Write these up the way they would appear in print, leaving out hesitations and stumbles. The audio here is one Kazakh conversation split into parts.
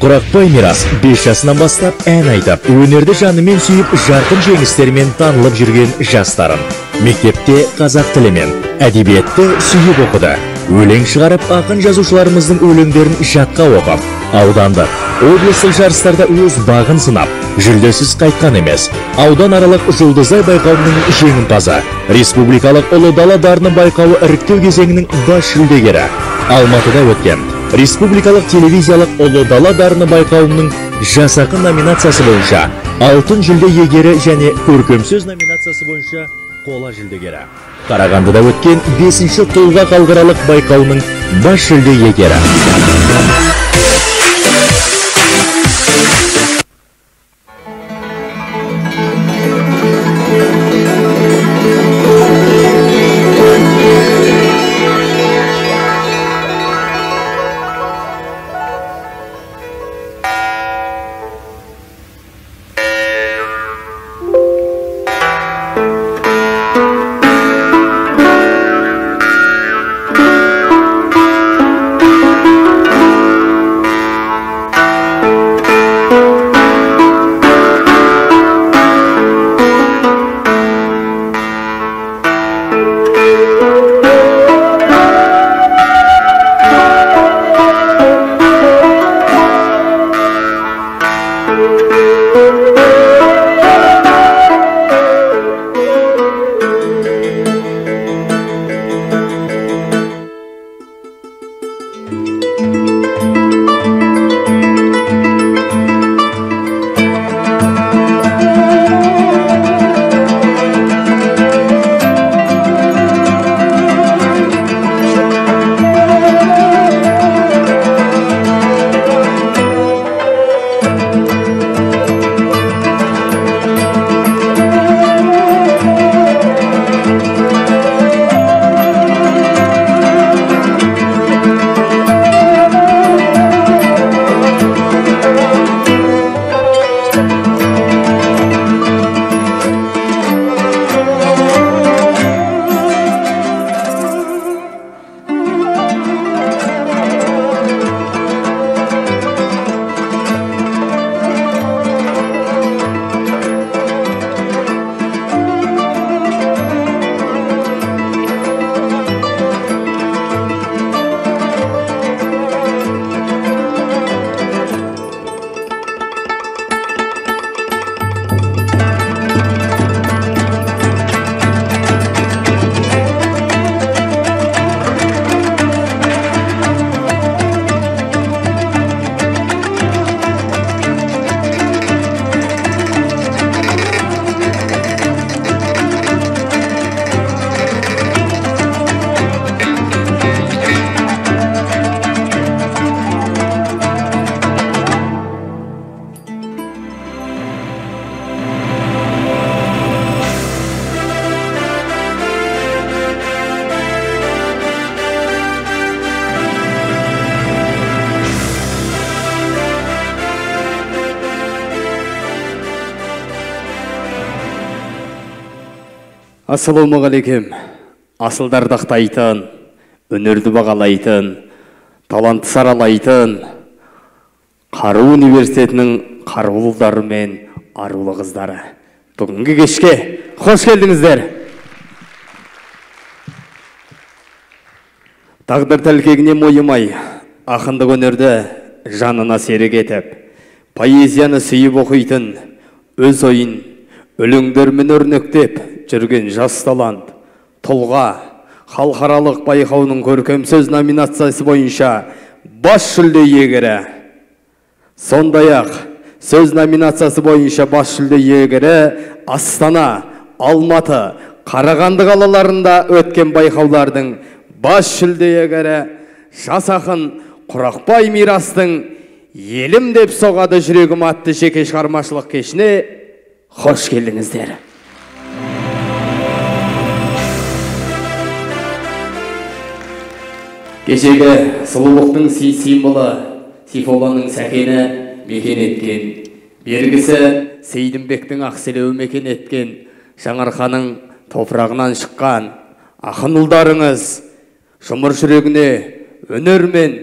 Құрақбай Мирас 5 жасынан бастап ән айтып, өнерді жанымен сүйіп, жарқын жеңістермен танылып жүрген жастарын. Мектепте қазақ тілі мен әдебиетті сүйіп оқыды. Өлең шығарып, ақын жазушыларымыздың өлеңдерін жатқа оқып, аудандық, облыстық жарыстарда өз бағын сынап, жүлдесіз қайтқан емес. Аудан аралық Жұлдызай байқауының жеңімпазы, республикалық Ұлы дала дарыны байқауы іріктеу кезеңінің бас жүлдегері, Алматыда өткен республикалық телевизиялық Ұлы дала дарыны байқауының жас ақын номинациясы бойынша алтын жүлде иегері және көркем сөз номинациясы бойынша қола жүлдегері. Қарағандыда өткен 5-ші тұлға халықаралық байқауының бас жүлде иегері. Ассалаумағалейкум. Асылдарды ақтайтын, өнерді бағалайтын, талантты саралайтын Қару университетінің қарулы ұлдары мен арулы қыздары. Бүгінгі кешке қош келдіңіздер. Тағдыр тәлкегіне мойымай, ақындық өнерді жанына серік етіп, поэзияны сүйіп оқитын, өз ойын өлеңдермен өрнектеп жүрген жас талант, тұлға, халықаралық байқауының көркем сөз номинациясы бойынша бас жүлде иегері. Сондай-ақ, сөз номинациясы бойынша бас жүлде иегері Астана, Алматы, Қарағанды қалаларында өткен байқаулардың бас жүлде иегері жас ақын Құрақбай Мирастың «Елім деп соғады жүрегім» атты жеке шығармашылық кешіне қош келдіңіздер. Кешегі сұлулықтың символы Сейфолланың Сәкені мекен еткен, бергісі Сейдімбектің Ақселеуі мекен еткен, Жаңарқаның топырағынан шыққан ақын ұлдарыңыз, жұмыр жүрегіне өнер мен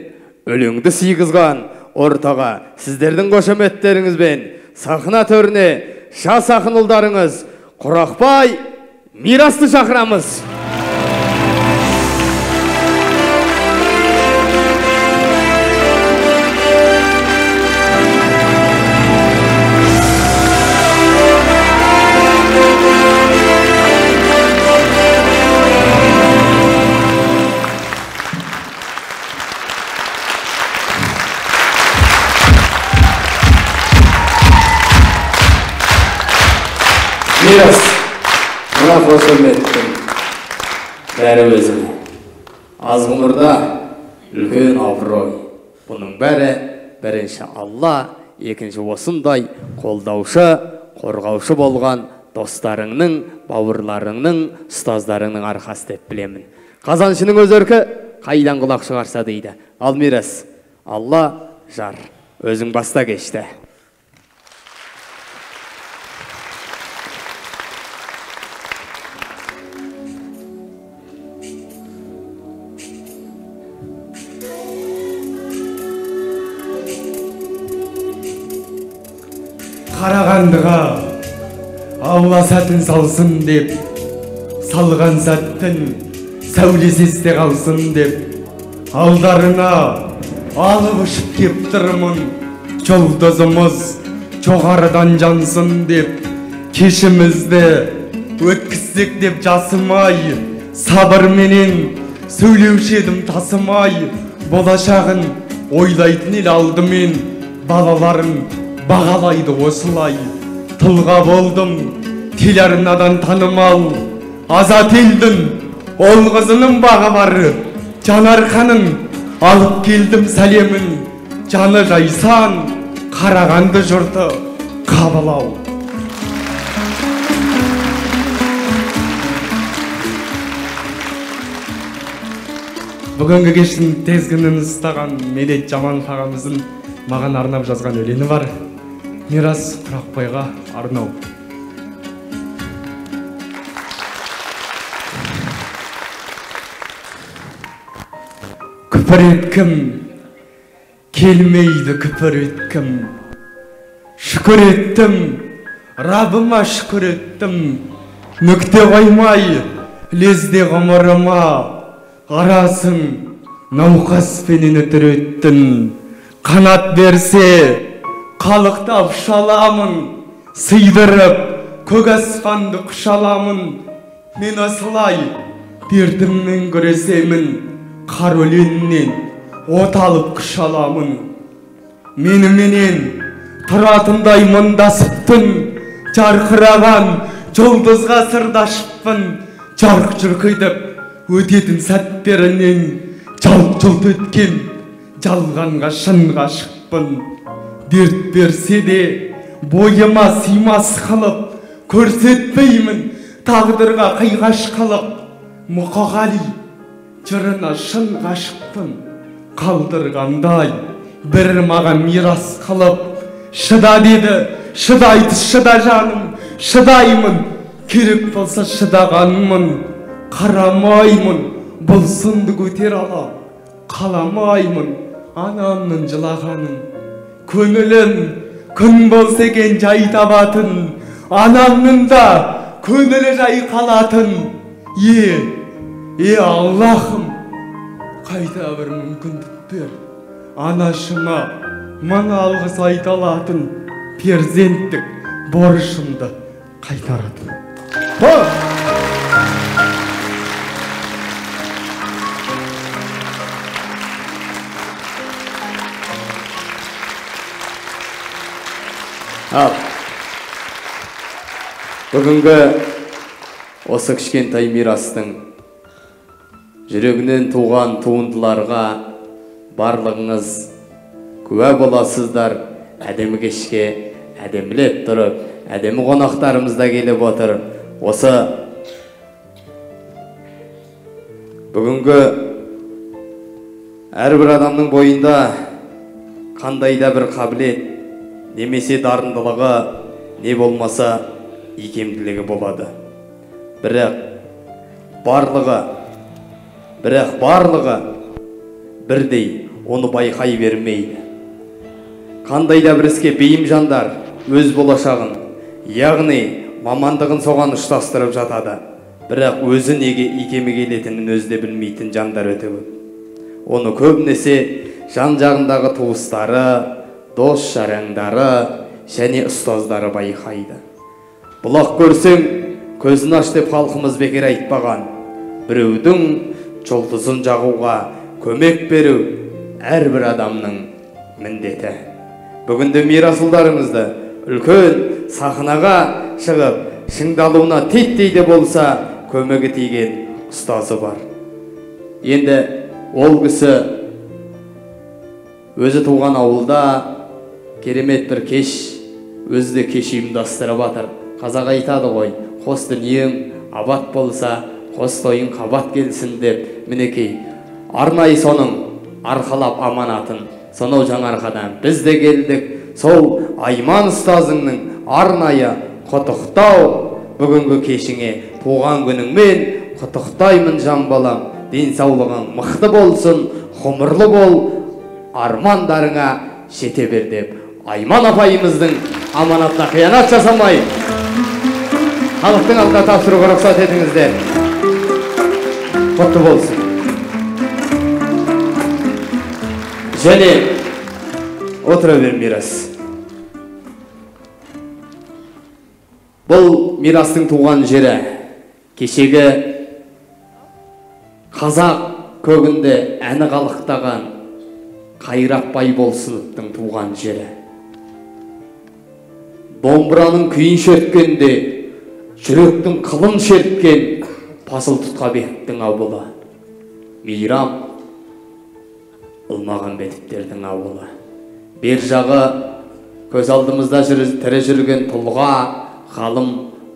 өлеңді сыйғызған ортаға сіздердің қошеметтеріңізбен сахна төріне жас ақын ұлдарыңыз Құрақбай Мирасты шақырамыз. Мирас, мына қошеметтің бәрі өзіңе. Аз ғұмырда үлкен абырой. Бұның бәрі бірінші Алла, екінші осындай қолдаушы, қорғаушы болған достарыңның, бауырларыңның, ұстаздарыңның арқасы деп білемін. Қазаншының өз өркі қайдан құлақ шығарса дейді. Ал Мирас, Алла жар, өзің баста кешті. Қарағандыға Алла сәтін салсын деп, салған сәттің сәулесі есте қалсын деп, алдарына алып ұшып кеп тұрмын, жұлдызымыз жоғарыдан жансын деп, кешімізді өткізсек деп жасымай, сабырменен сөйлеуші едім тасымай, болашағын ойлайтын ел алдымен, балаларын бағалайды осылай. Тұлға болдым, телеарнадан танымал, азат елдің ол қызының бағы бар, Жанарқаның алып келдім сәлемін, жаны жайсан Қарағанды жұрты қабылау. Бүгінгі кештің тезгінін ұстаған Медет Жаманов ағамыздың маған арнап жазған өлеңі бар. Мирас Құрақбайға арнау. Күпір еткім, келмейді күпір еткім. Шүкір еттім, Рабыма шүкір еттім. Нүкте қоймай, лезде ғұмырыма, арасын науқаспенен өтір өттің. Қанат берсе, қалықтап шаламын, сыйдырып көк аспанды құшаламын. Мен осылай дертіммен күресемін, қар өлеңнен от алып күш аламын. Меніменен тұратындай мұндасыптын, жарқыраған жұлдызға сырдашыппын. Жарқ-жұрқ етіп өтетін сәттерінен жалт-жұлт өткен жалғанға шын ғашықпын. Дерт берсе де бойыма сыймас қылып, көрсетпеймін тағдырға қиғаш қылып. Мұқағали жырына шын ғашықпын, қалдырғандай бір маған мирас қылып. Шыда деді, шыдайды шыда жаным, шыдаймын, керек болса шыдағанмын. Қарамаймын, бұл сынды көтере алам, қаламаймын анамның жылағанын. Көңілім күн болса екен жай табатын, анамның да көңілі жай қалатын. Е, Аллахым, қайта бір мүмкіндік бер, анашыма мың алғыс айта алатын, перзенттік борышымды қайтаратын. Ал, бүгінгі осы кішкентай Мирастың жүрегінен туған туындыларға барлығыңыз куә боласыздар. Әдемі кешке әдемілеп тұрып, әдемі қонақтарымыз да келіп отыр. Осы бүгінгі әрбір адамның бойында қандай да бір қабілет немесе дарындылығы, не болмаса икемділігі болады. Бірақ барлығы бірдей оны байқай бермейді. Қандай да бір іске бейім жандар өз болашағын, яғни мамандығын соған ұштастырып жатады. Бірақ өзі неге икемі келетінін өзі де білмейтін жандар өте көп. Оны көбінесе жан жағындағы туыстары, дос жарандары және ұстаздары байқайды. Бұлақ көрсең, көзін аш деп халқымыз бекер айтпаған. Біреудің жұлдызын жағуға көмек беру әрбір адамның міндеті. Бүгінде Мирас ұлдарыңызды үлкен сахнаға шығып, шыңдалуына титтей де болса көмегі тиген ұстазы бар. Енді ол кісі өзі туған ауылда керемет бір кеш, өзі де кеш ұйымдастырып жатыр. Қазақ айтады ғой, қос дүниең абат болса, қос тойың қабат келсін деп. Мінекей, арнайы соның арқалап аманатын, сонау Жаңаарқадан біз де келдік. Сол Айман ұстазыңның арнайы құттықтау бүгінгі кешіңе, туған күніңмен құттықтаймын, жан балам. Денсаулығың мықты болсын, ғұмырлы бол, армандарыңа жете бер деп Айман апайымыздың аманатына қиянат жасамай халықтың алдына тапсыруға рұқсат етіңіздер. Құтты болсын. Және отыра бер, Мирас. Бұл Мирастың туған жері, кешегі қазақ көгінде әні қалықтаған Қайрақ Байболсыновтың туған жері. Домбыраның күйін шерткенде жүректің қылын шерткен Пазыл Тұтқабектің ауылы, Мейрам Ұлмағамбетовтердің ауылы. Бер жағы көз алдымызда тірі жүрген тұлға ғалым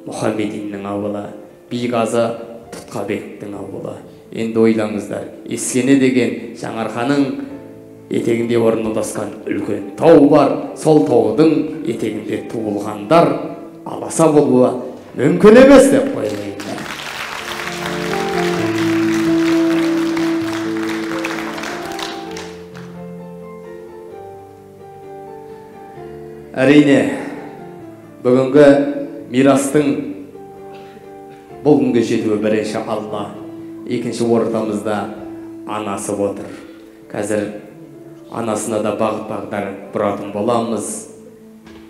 Мұхаммединнің ауылы, Биғазы Тұтқабектің ауылы. Енді ойлаңыздар, Ескене деген Жаңаарқаның етегінде орналасқан үлкен тау бар. Сол таудың етегінде туылғандар аласа болуы мүмкін емес деп қояйын. Әрине, бүгінгі Мирастың бұл күнге жетуі бірінші Алла, екінші ортамызда анасы отыр. Қазір анасына да бағыт-бағдар бұратын боламыз.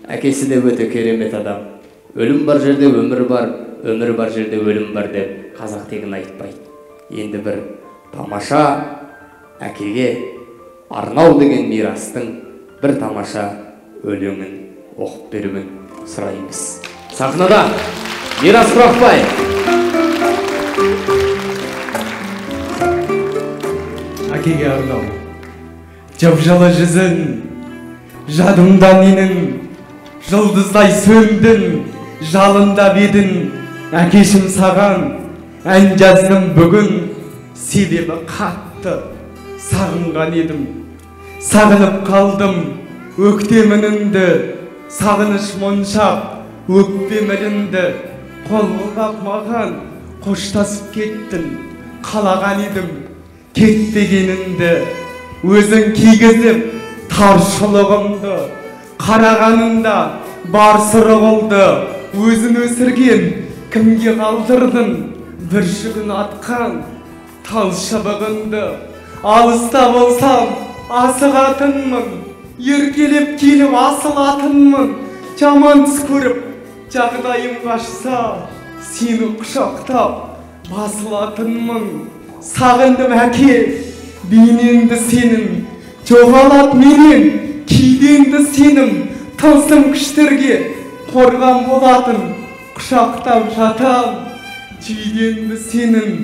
Әкесі де өте керемет адам. Өлім бар жерде өмір бар, өмір бар жерде өлім бар деп қазақ тегін айтпайды. Енді бір тамаша әкеге арнау деген Мирастың бір тамаша өлеңін оқып беруін сұраймыз. Сахнада Мирас Құрақбай. Әкеге арнау. Жып-жылы жүзін, жадымда менің, жұлдыздай сөндің, жалындап едің. Әкешім саған ән жаздым бүгін, себебі қатты сағынған едім. Сағынып қалдым өктемініңді, сағыныш моншақ өкпем ілінді. Қол бұлғап маған қоштасып кеттің, қалаған едім кетпегеніңді. Өзің кигізіп таршылығымды, қарағанында бар сыры қылды. Өзін өсірген кімге қалдырдың, бір жүгін атқан тал шыбығыңды. Алыста болсам асығатынмын, еркелеп келіп асылатынмын. Жаман түс көріп жағдайым қашса, сені құшақтап басылатынмын. Сағындым әке, бейнеңді сенің, жоғалат менен кейдеңді сенім. Тылсым күштерге қорған болатын, құшақтап жатам жидеңді сенің.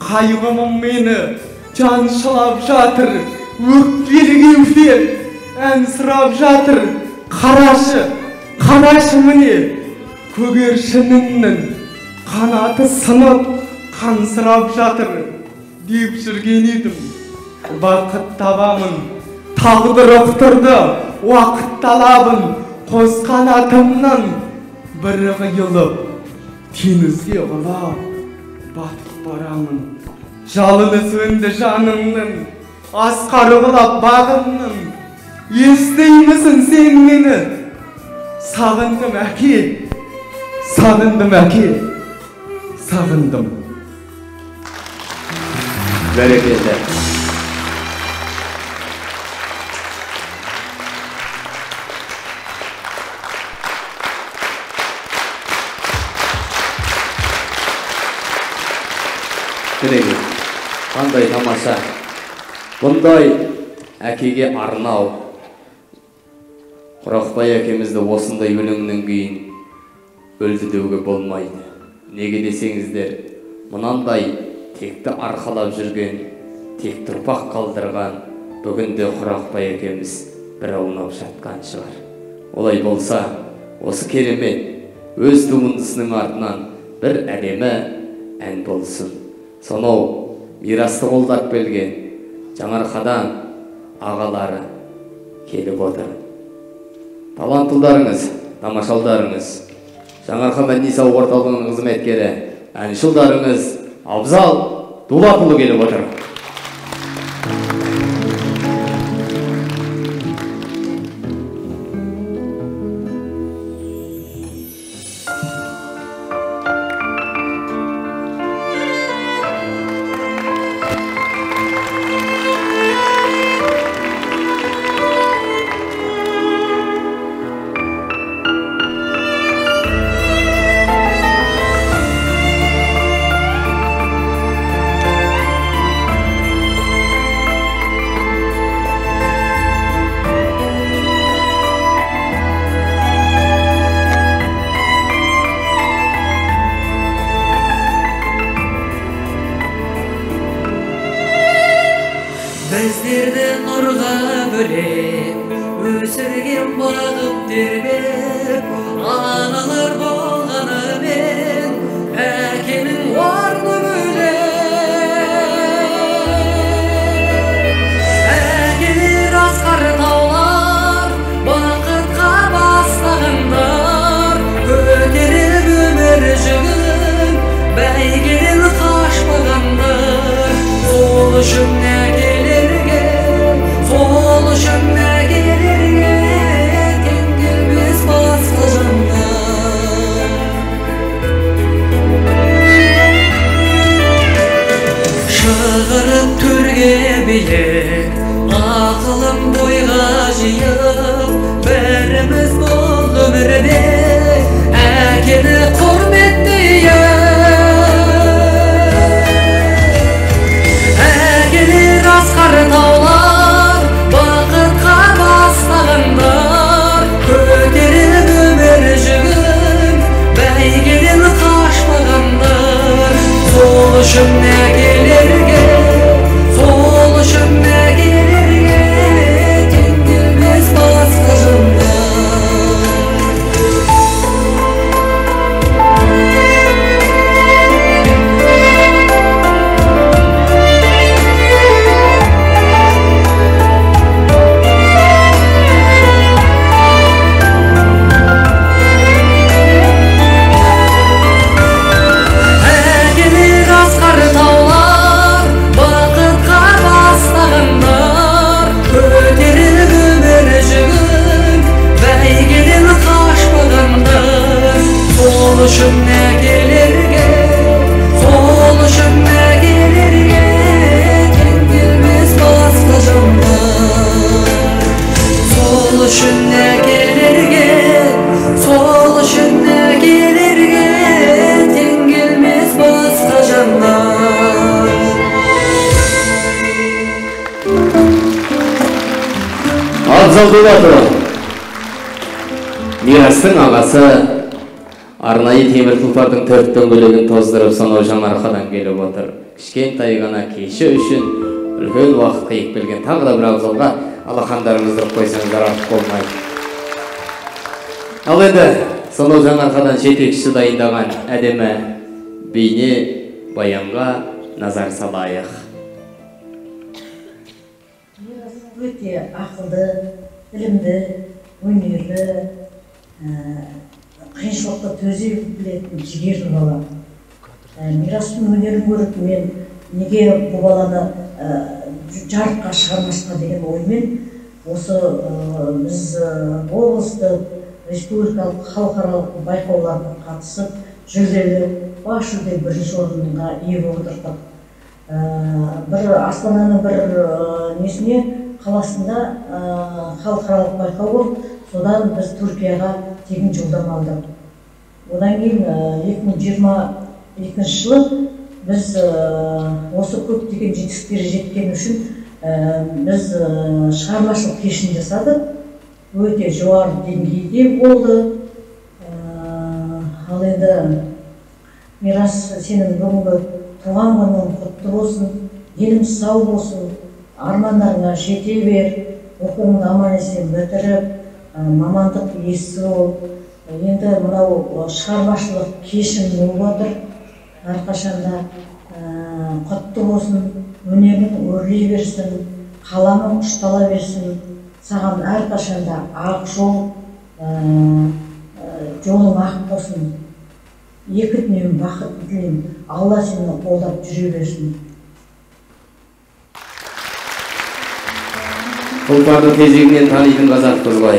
Қайғымым мені жаншылап жатыр, өкпелі кеудем ән сұрап жатыр. Қарашы, қарашы міне, көгершініңнің қанаты сынып қансырап жатыр деп жүрген едім. Бақыт табамын, тағдыр ұқтырды уақыт талабын. Қос қанатымнан бірі қиылып, теңізге құлап батып барамын. Жалыны сөнді жанымның, асқары құлап бағымның. Естимісің сен мені? Сағындым әке, сағындым әке, сағындым. Бәрекелді. Мінекей, қандай тамаша. Бұндай әкеге арнау. Құрақбай әкемізді осындай өлеңнің кейін өлді деуге болмайды. Неге десеңіздер, мынандай текті арқалап жүрген, текті ұрпақ қалдырған бүгінде Құрақбай әкеміз бір аунап жатқан шығар. Олай болса, осы керемет өз туындысының артынан бір әдемі ән болсын. Сонау мирасты қолдап келген Жаңарқадан ағалары келіп отыр. Таланттыларыңыз, тамашалдарыңыз, Жаңарқа мәдени сауық орталығының қызметкері, әншілдарыңыз Абзал Дулатұлы келіп отыр. Біздерді нұрға бөлеп, өсірген бағып тербеп, аналар болғанымен әкенің орны бөлек. Әкелер асқар таулар, бақытқа бастағандар, көтеріп өмір жүгін, бәйгеден қашпағандар. Сол үшін әкелерге, сол үшін әкелерге тең келмес басқа жандар. Шығарып төрге биік, ақылын бойға жиып, бәріміз бұл өмірде әкені құрметтейік. Әкелер асқар таулар, бақытқа бастағандар, көтеріп өмір жүгін, бәйгеден қашпағандар. Сол үшін әкелерге, сол үшін әкелерге тең келмес басқа жандар. Әкелер асқар таулар, бақытқа бастағандар, көтеріп өмір жүгін, бәйгеден қашпағандар. Сол үшін әкелерге, сол үшін әкелерге тең келмес басқа жандар. Сол үшін әкелерге, сол үшін әкелерге тең келмес басқа жандар. Абзал Дулатұлы, Мирастың ағасы, арнайы темір тұлпардың төрт дөңгелегін тоздырып, сонау Жаңарқадан келіп отыр. Кішкентай ғана кеші үшін үлкен уақыт қиып келген тағы да бір Абзалға алақандарыңызды ұрып қойсаңыздар артық болмайды. Ал енді сонау Жаңарқадан жетекші дайындаған әдемі бейне баянға назар салайық. Мирас өте ақылды, білімді, өнерлі, қиыншылыққа төзе білетін жігерлі бала. Мирастың өнерін көріп, мен неге бұл баланы жарыққа шығармасқа деген оймен Осы біз облыстық, республикалық, халықаралық байқауларға қатысып, жүлделі, бас жүлде бірінші орынға ие болып отырдық. Бір Астананың бір несіне қаласында халықаралық байқау болды, содан біз Түркияға тегін жолдама алдық. Одан кейін 2022 жылы біз осы көптеген жетістіктерге жеткен үшін біз шығармашылық кешін жасадық. Өте жоғары деңгейде болды. Ал енді Мирас, сенің бүгінгі туған күнің құтты болсын, денің сау болсын, армандарыңа жете бер, оқуыңды аман есен бітіріп, мамандық иесі бол. Енді мынау шығармашылық кешің болып отыр, әрқашанда құтты болсын, өнерің өрлей берсін, қаламың ұштала берсін, саған әрқашанда ақ жол, жолың ақ болсын. Екі дүнием бақыт тілеймін, Алла сені қолдап жүре берсін. Тұлпарды тезегінен танитын қазақпыз ғой.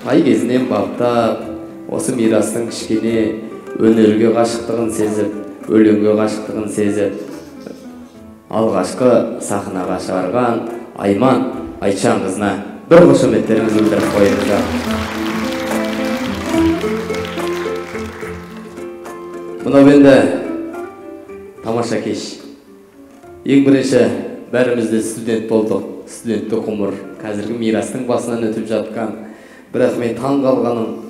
Ай кезінен баптап, осы Мирастың кішкене өнерге ғашықтығын сезіп, өлеңге ғашықтығын сезіп, алғашқы сахнаға шығарған Айман Айтжан қызына бір қошеметтеріңізді білдіріп қойыңыздар. Мынау енді тамаша кеш. Ең бірінші бәріміз де студент болдық. Студенттік ғұмыр қазіргі Мирастың басынан өтіп жатқан. Бірақ мен таң қалғаным,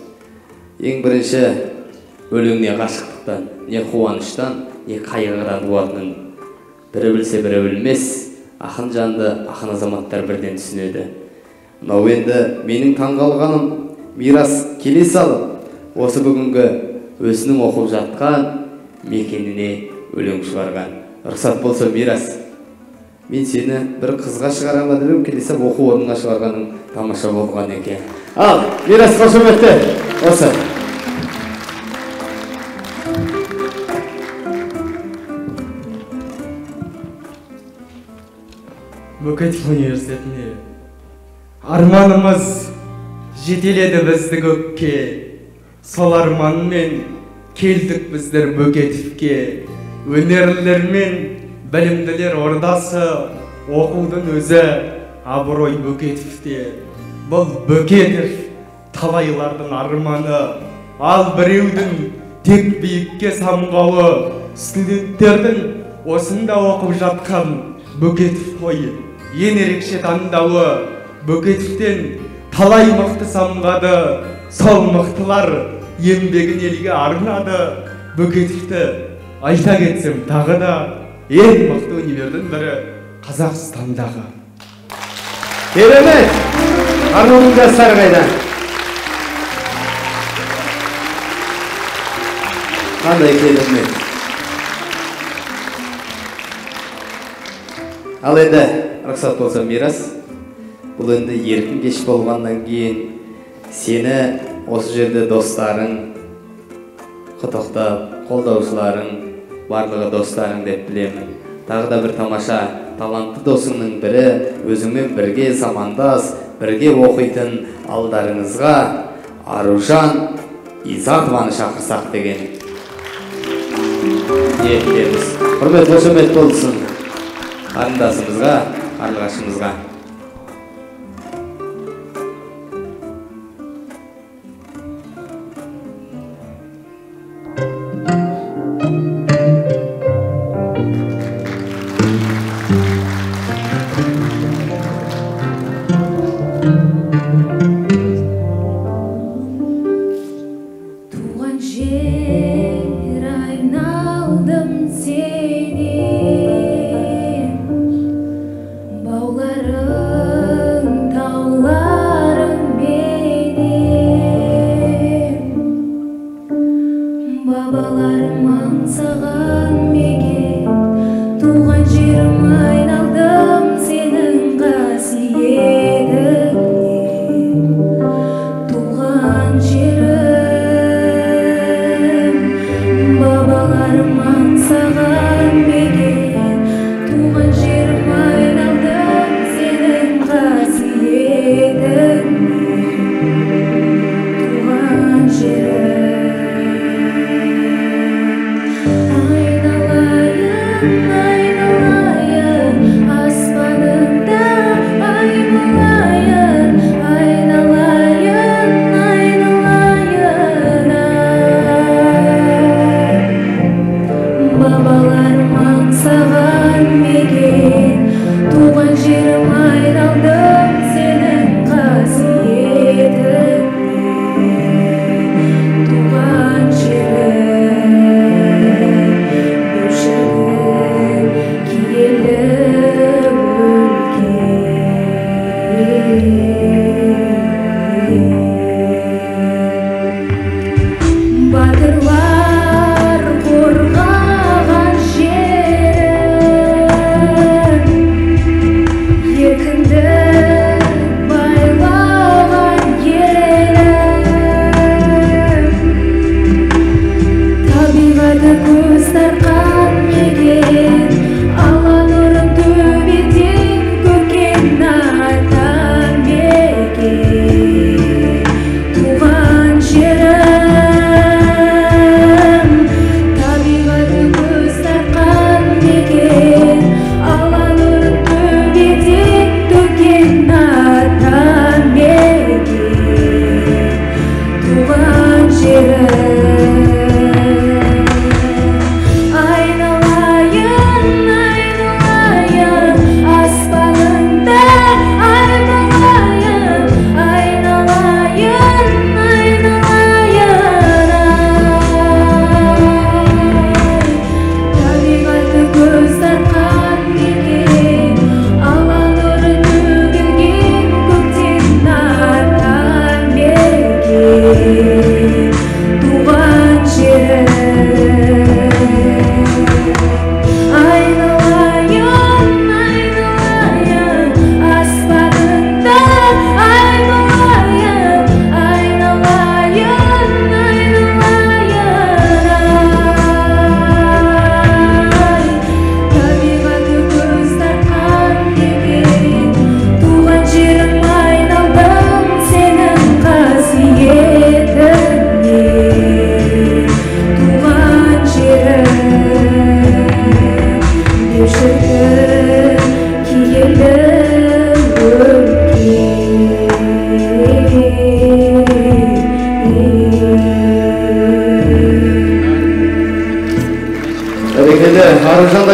ең бірінші өлең не ғашықтықтан, не қуаныштан, не қайғыдан туатынын бірі білсе, бірі білмес. Ақын жанды, ақын азаматтар бірден түсінеді. Мынау енді менің таң қалғаным, Мирас келе салып, осы бүгінгі өзінің оқып жатқан мекеніне өлең шығарған. Рұқсат болса, Мирас, мен сені бір қызға шығарама деп едім, келе салып оқу орнына шығарғаның тамаша болған екен. Ал, Мирас, қошеметті осы. Бөкетов университетіне арманымыз жетеледі бізді көкке. Сол арманмен келдік біздер Бөкетовке. Өнерлер мен білімділер ордасы, оқудың өзі абырой Бөкетовте. Бұл Бөкетов талайлардың арманы, ал біреудің тек биікке самғауы. Студенттердің осында оқып жатқан Бөкетов қой ең ерекше таңдауы. Бөкетовтен талай мықты самғады, сол мықтылар еңбегін елге арнады. Бөкетовті айта кетсем тағы да ең мықты универдің бірі Қазақстандағы. Керемет! Арнаның жастары қайда? Қандай керемет! Ал енді рұқсат болса, Мирас, бұл енді еркін кеш болғаннан кейін сені осы жерде достарың құттықтап, қолдаушыларың, барлығы достарың деп білемін. Тағы да бір тамаша талантты досыңның бірі, өзіңмен бірге замандас, бірге оқитын алдарыңызға Аружан Изатованы шақырсақ деген ниеттеміз. Құрмет, қошемет болсын қарындасымызға, қарлығашымызға. Туған жер айналдым сенен, бауларың, тауларың менен, бабаларым аңсаған мекен, туған жерім айналдым сенен.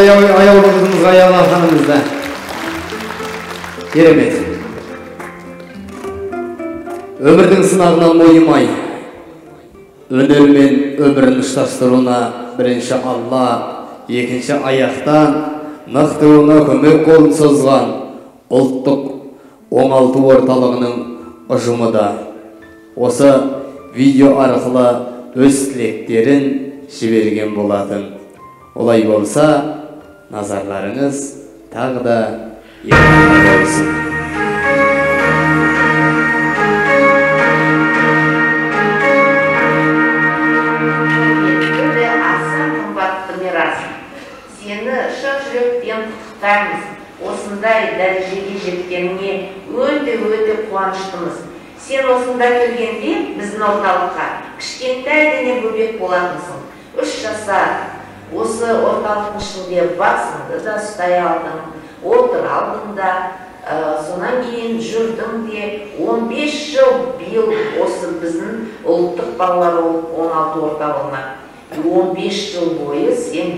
аяулы қызымызға, аяулы ханымызға. Керемет. Өмірдің сынағынан мойымай, өнер мен өмірін ұштастыруына бірінші Алла, екінші аяқтан нық тұруына көмек қолын созған ұлттық оңалту орталығының ұжымы да осы видео арқылы өз тілектерін жіберген болатын. Олай болса, назарларыңыз тағы да ерекше болсын. Аса қымбатты Мирас, сені шын жүректен құттықтаймыз. Осындай дәрежеге жеткеніңе өте-өте қуаныштымыз. Сен осында келгенде біздің орталыққа кішкентай дене бөбек болатынсың. 3 жасар осы орталықтың ішінде басыңды да ұстай алдың, отыра алдың да, сонан кейін жүрдің де. 15 жыл биыл осы біздің ұлттық балалар оңалту орталығына 15 жыл бойы сен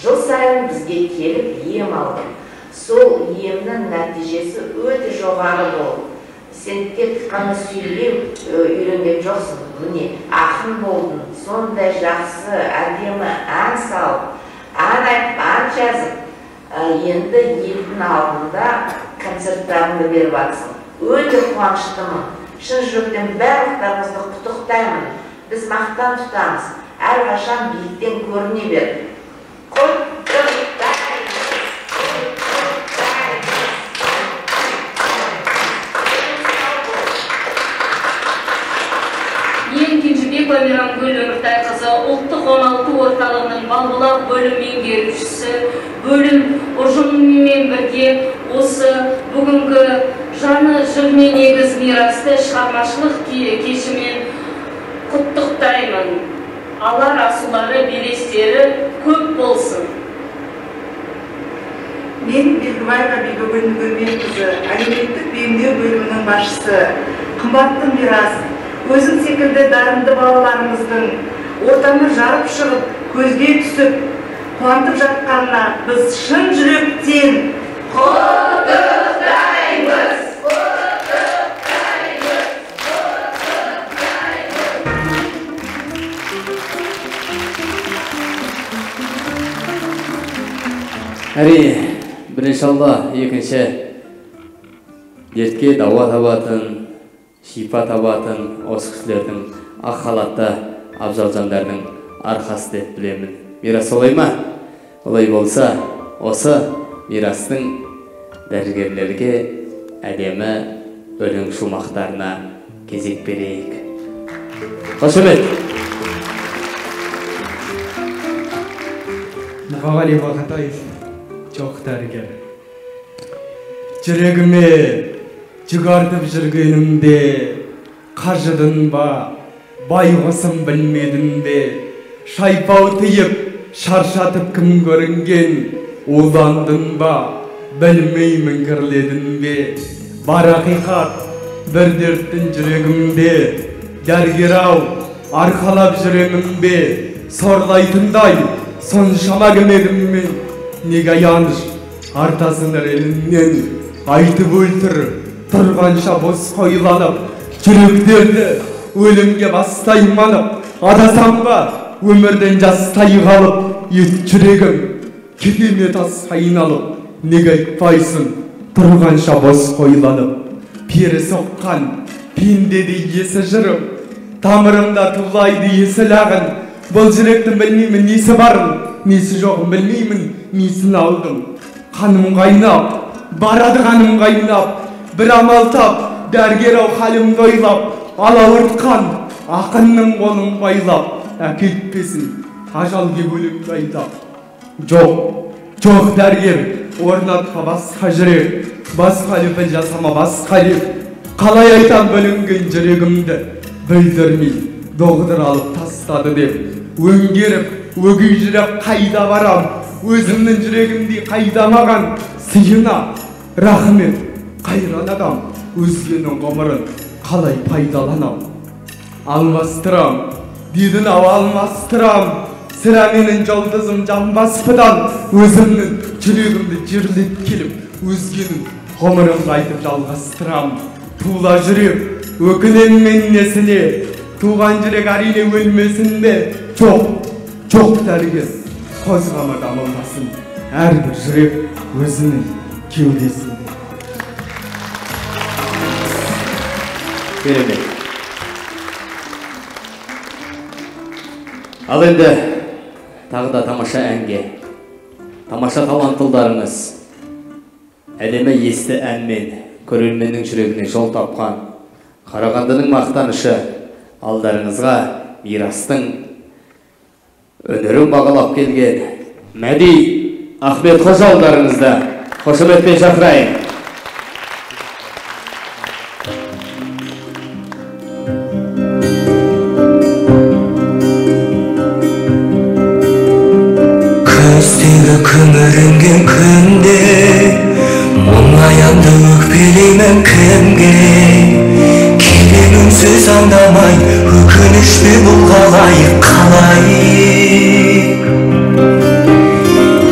жыл сайын бізге келіп ем алдың. Сол емнің нәтижесі өте жоғары болды. Сен тек қана сөйлеу үйренген жоқсың, міне ақын болдың, сондай жақсы, әдемі ән салып, ән айтып, ән жазып, енді елдің алдында концерттарыңды беріп жатсың. Өте қуаныштымын. Шын жүректен барлықтарыңызды құттықтаймын. Біз мақтан тұтамыз. Әрқашан биіктен көріне бер. Құттықтаймыз! Мен Кенжебекова Мейрамгүл Өміртайқызы, ұлттық оңалту орталығының Балбұлақ бөлім меңгерушісі, бөлім ұжымымен бірге осы бүгінгі жаны жырмен егіз Мирасты шығармашылық кешімен құттықтаймын. Алар асулары, белестері көп болсын. Мен Белгібаева Бибігүл Нүгерменқызы, әлеуметтік бейімдеу бөлімінің басшысы. Қымбатты Мирас, өзің секілді дарынды балаларымыздың ортаны жарып шығып, көзге түсіп, қуантып жатқанына біз шын жүректен құттықтаймыз! Әрине, бірінші Алла, екінші дертке дауа табатын, шипа табатын осы кісілердің ақ халатты абзал жандардың арқасы деп білемін. Мирас олай ма? Олай болса, осы Мирастың дәрігерлерге әдемі өлең шумақтарына кезек берейік. Қошемет! Мұқағали Мақатаев, жоқ дәрігер. Жүрегіме жүк артып жүргенімде, қажыдың ба, байғұсым білмедің бе, шайпау тиіп, шаршатып кім көрінген, уландың ба, білмеймін кірледің бе. Бар ақиқат, бір дерттің жүрегімде, дәрігер ау, арқалап жүремін бе, сорлайтындай, соншама кім едім мен, неге аяныш, артасын ірелінен, айтып өлтір, тұрғанша бос қойланып, жүректерді өлімге бастайманып, адасам ба, өмірден жастай қалып, ет жүрегім кете тасқа айналып, неге айтпайсың, тұрғанша бос қойланып, пері соққан пендедей есі жырым, тамырымда тулайды есіл ағын, бұл жүректің білмеймін несі барын, несі жоғын білмеймін, несін алдым. Қаным қайнап, барады қаным қайнап, бір амал тап, дәрігер ау халімді ойлап, алауыртқан ақынның қолын байлап, әкетпесін ажал кеп өлімді айдап. Жоқ, жоқ дәрігер, орнатпа басқа жүрек, басқа лепіл жасама басқа леп, қалай айтам бүлінген жүрегімді, білдірмей доғдыр алып тастады деп, өңгеріп өгей жүрек қайда барам, өзімнің жүрегімдей қайда маған сыйына. Рахмет, қайран адам, өзгенің ғұмырын қалай пайдаланам. Алмастырам, дедің ау алмастырам, Сірә менің жұлдызым жанбас бұдан. Өзімнің жүрегімді жерлеп келіп, өзгенің ғұмырын қайтып жалғастырам. Тула жүрек, өкінем мен несіне? Туған жүрек әрине өлмесін бе? Жоқ, жоқ дәрігер, қозғама дамылдасын. Әрбір жүрек өзінің кеудесінде. Керемет. Ал енді тағы да тамаша әнге, тамаша таланттыларыңыз әдемі есті әнмен көрерменнің жүрегіне жол тапқан Қарағандының мақтанышы, алдарыңызға Мирастың өнерін бағалап келген Мәди Ахметқожа алдарыңызда қошеметпен шақырайын. Күздегі күңіренген күнде мұңаямды өкпелеймін кімге? Келемін сөз аңдамай, өкініш пе бұл қалай, қалай?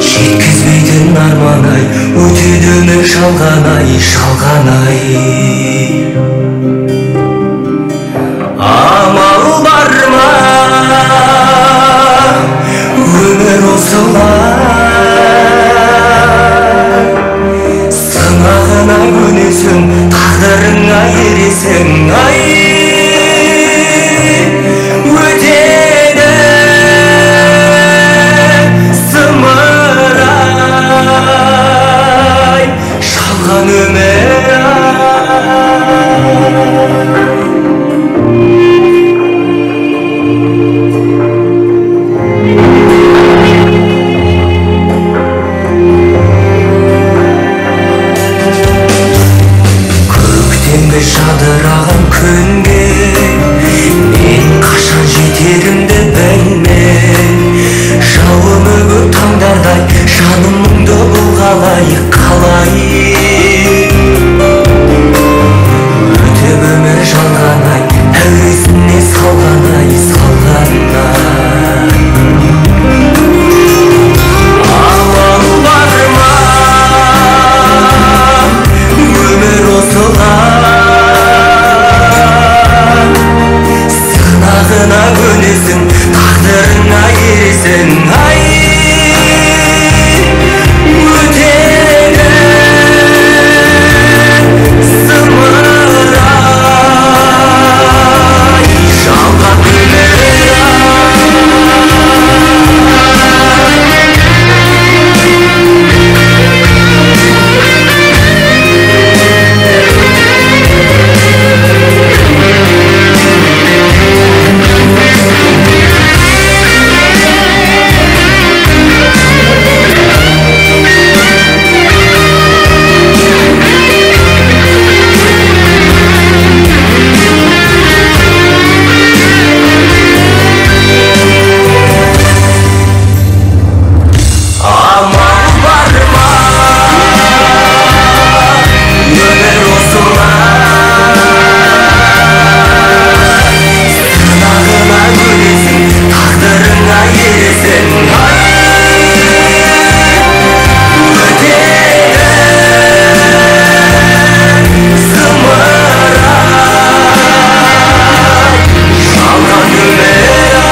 Жеткізбейтін арман ай, өтеді өмір жалған ай, жалған ай. Амал бар ма, өмір осылай? Сынағына көнесің, тағдырыңа ересің, ай. Өтеді зымырай, жалған өмір ай. Көктемгі жадыраған күнге мен қашан жетерімді білмей, жауымы көп таңдардай жаным мұңды бұл қалай, қалай? Өтіп өмір жалған ай, әуесіне салған ай, салған ай. Амал бар ма, өмір осылай? Сынағына көнесің, тағдырыңа ересің, ай. Өтеді зымырай, жалған өмір ай. Амал бар ма, өмір осылай? Сынағына көнесің, тағдырыңа ересің, ай. Өтеді зымырай, жалған өмір ай.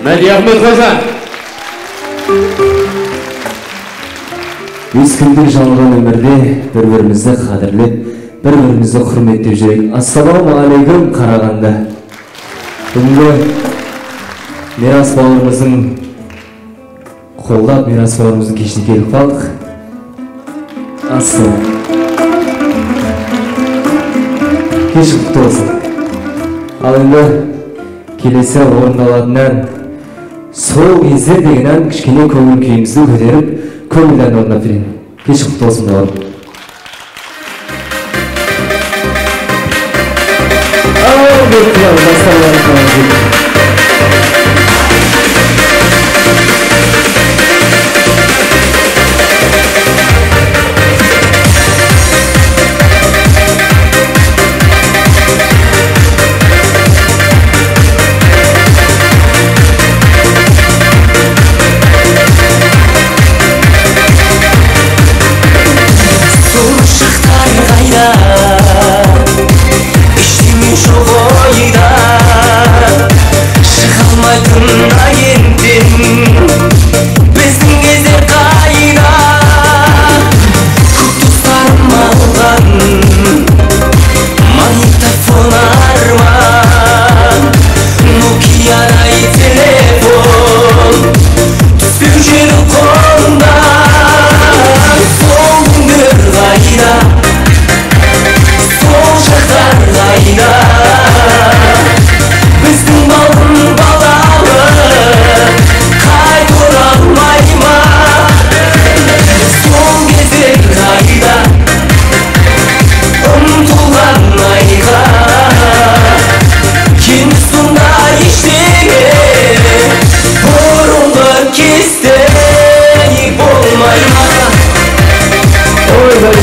Мәди Ахметқожа. Өскіндік жалған өмірде бір-бірімізді қадірлеп, бір-бірімізді құрметтеп жүрейік. Ассалаумағалейкум, Қарағанды. Бүгінгі Мирас бауырымыздың қолдап, Мирас бауырымыздың кешіне келіп қалдық. Ассалам. Кеш құтты болсын. Ал енді келесі орындалатын ән «Сол кездер» деген ән, кішкене көңіл күйімізді көтеріп, көңілді ән орындап берейін. Кеш құтты болсын, бауырым. Ау, бектілер, жастар.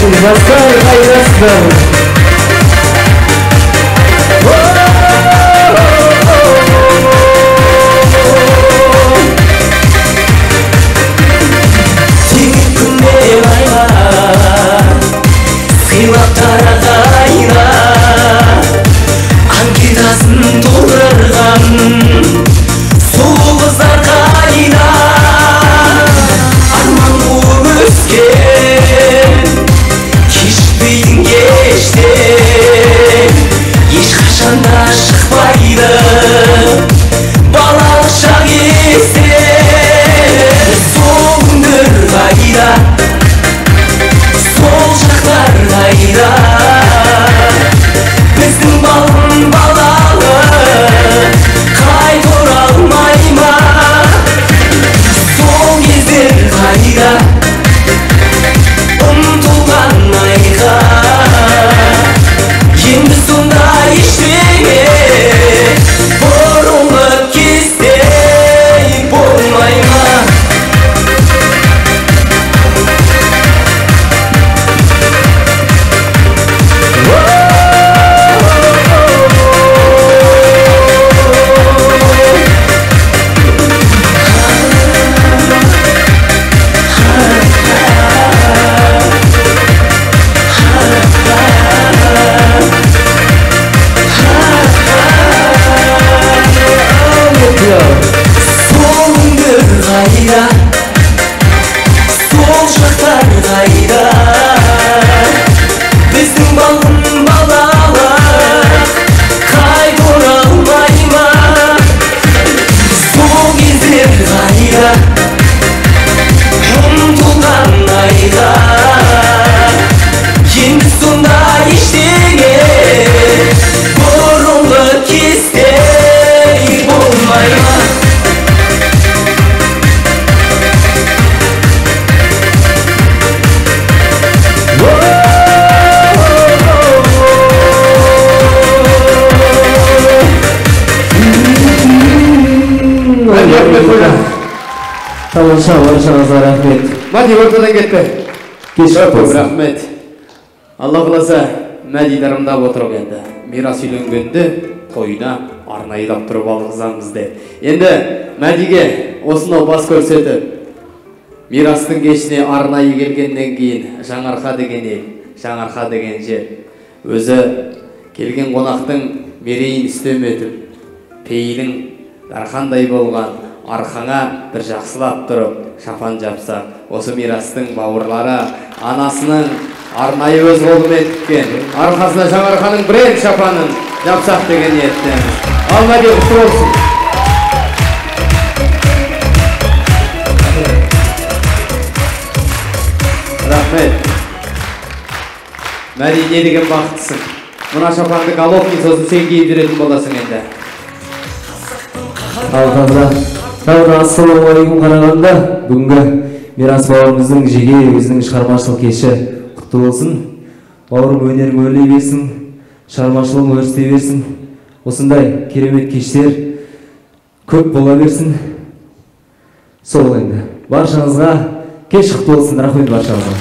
Жастар қайдасыздар? Сенің күнмен айға сыйлап тарағайна, анкетасын толтырған сұлу қыздар қайда? Арман қуып өскен кешікпейтін кештен ешқашан да шықпайды балалық шақ естен. Сол күндер қайда, сол шақтар қайда? Біздің балғын балалық қайта оралмай ма? Сол кездер қайда, ұмтылған айға? Енді сонда ештеңе бұрынғы кездей болмай ма? Сол күндер қайда, сол шақтар қайда? Біздің балғын балалық қайта оралмай ма? Сол кездер қайда, ұмтылған айға? Енді сонда ештеңе бұрынғы кездей болмай ма? Тамаша, баршаңызға рахмет. Мәди ортадан кетті. Кеш Көп рахмет. Алла қаласа, Мәди дарымдап отырып енді. Мирас үйленгенде тойына арнайылап тұрып алғызамыз деп. Енді Мәдиге осынау бас көрсетіп, Мирастың кешіне арнайы келгеннен кейін Жаңарқа деген ел, Жаңарқа деген жер. Өзі келген қонақтың мерейін үстем етіп, пейілің дархандай болған арқаңа бір жақсылап тұрып шапан жапса, осы Мирастың бауырлары анасының арнайы өз қолымен тіккен арқасына Жаңарқаның бренд шапанын жапсақ деген ниеттеміз. Ал Мәди, құтты болсын. Рахмет. Мәди, не деген бақыттысың. Мына шапанды Головкин сосын сен киіп жүретін боласың енді. Ал таза. Тағы ассалаумағалейкум Қарағанды. Бүгінгі Мирас бауырымыздың жеке өзінің шығармашылық кеші құтты болсын. Бауырым, өнерің өрлей берсін, шығармашылығың өрістей берсін. Осындай керемет кештер көп бола берсін. Сол енді. Баршаңызға кеш құтты болсын. Рахмет баршаңызға.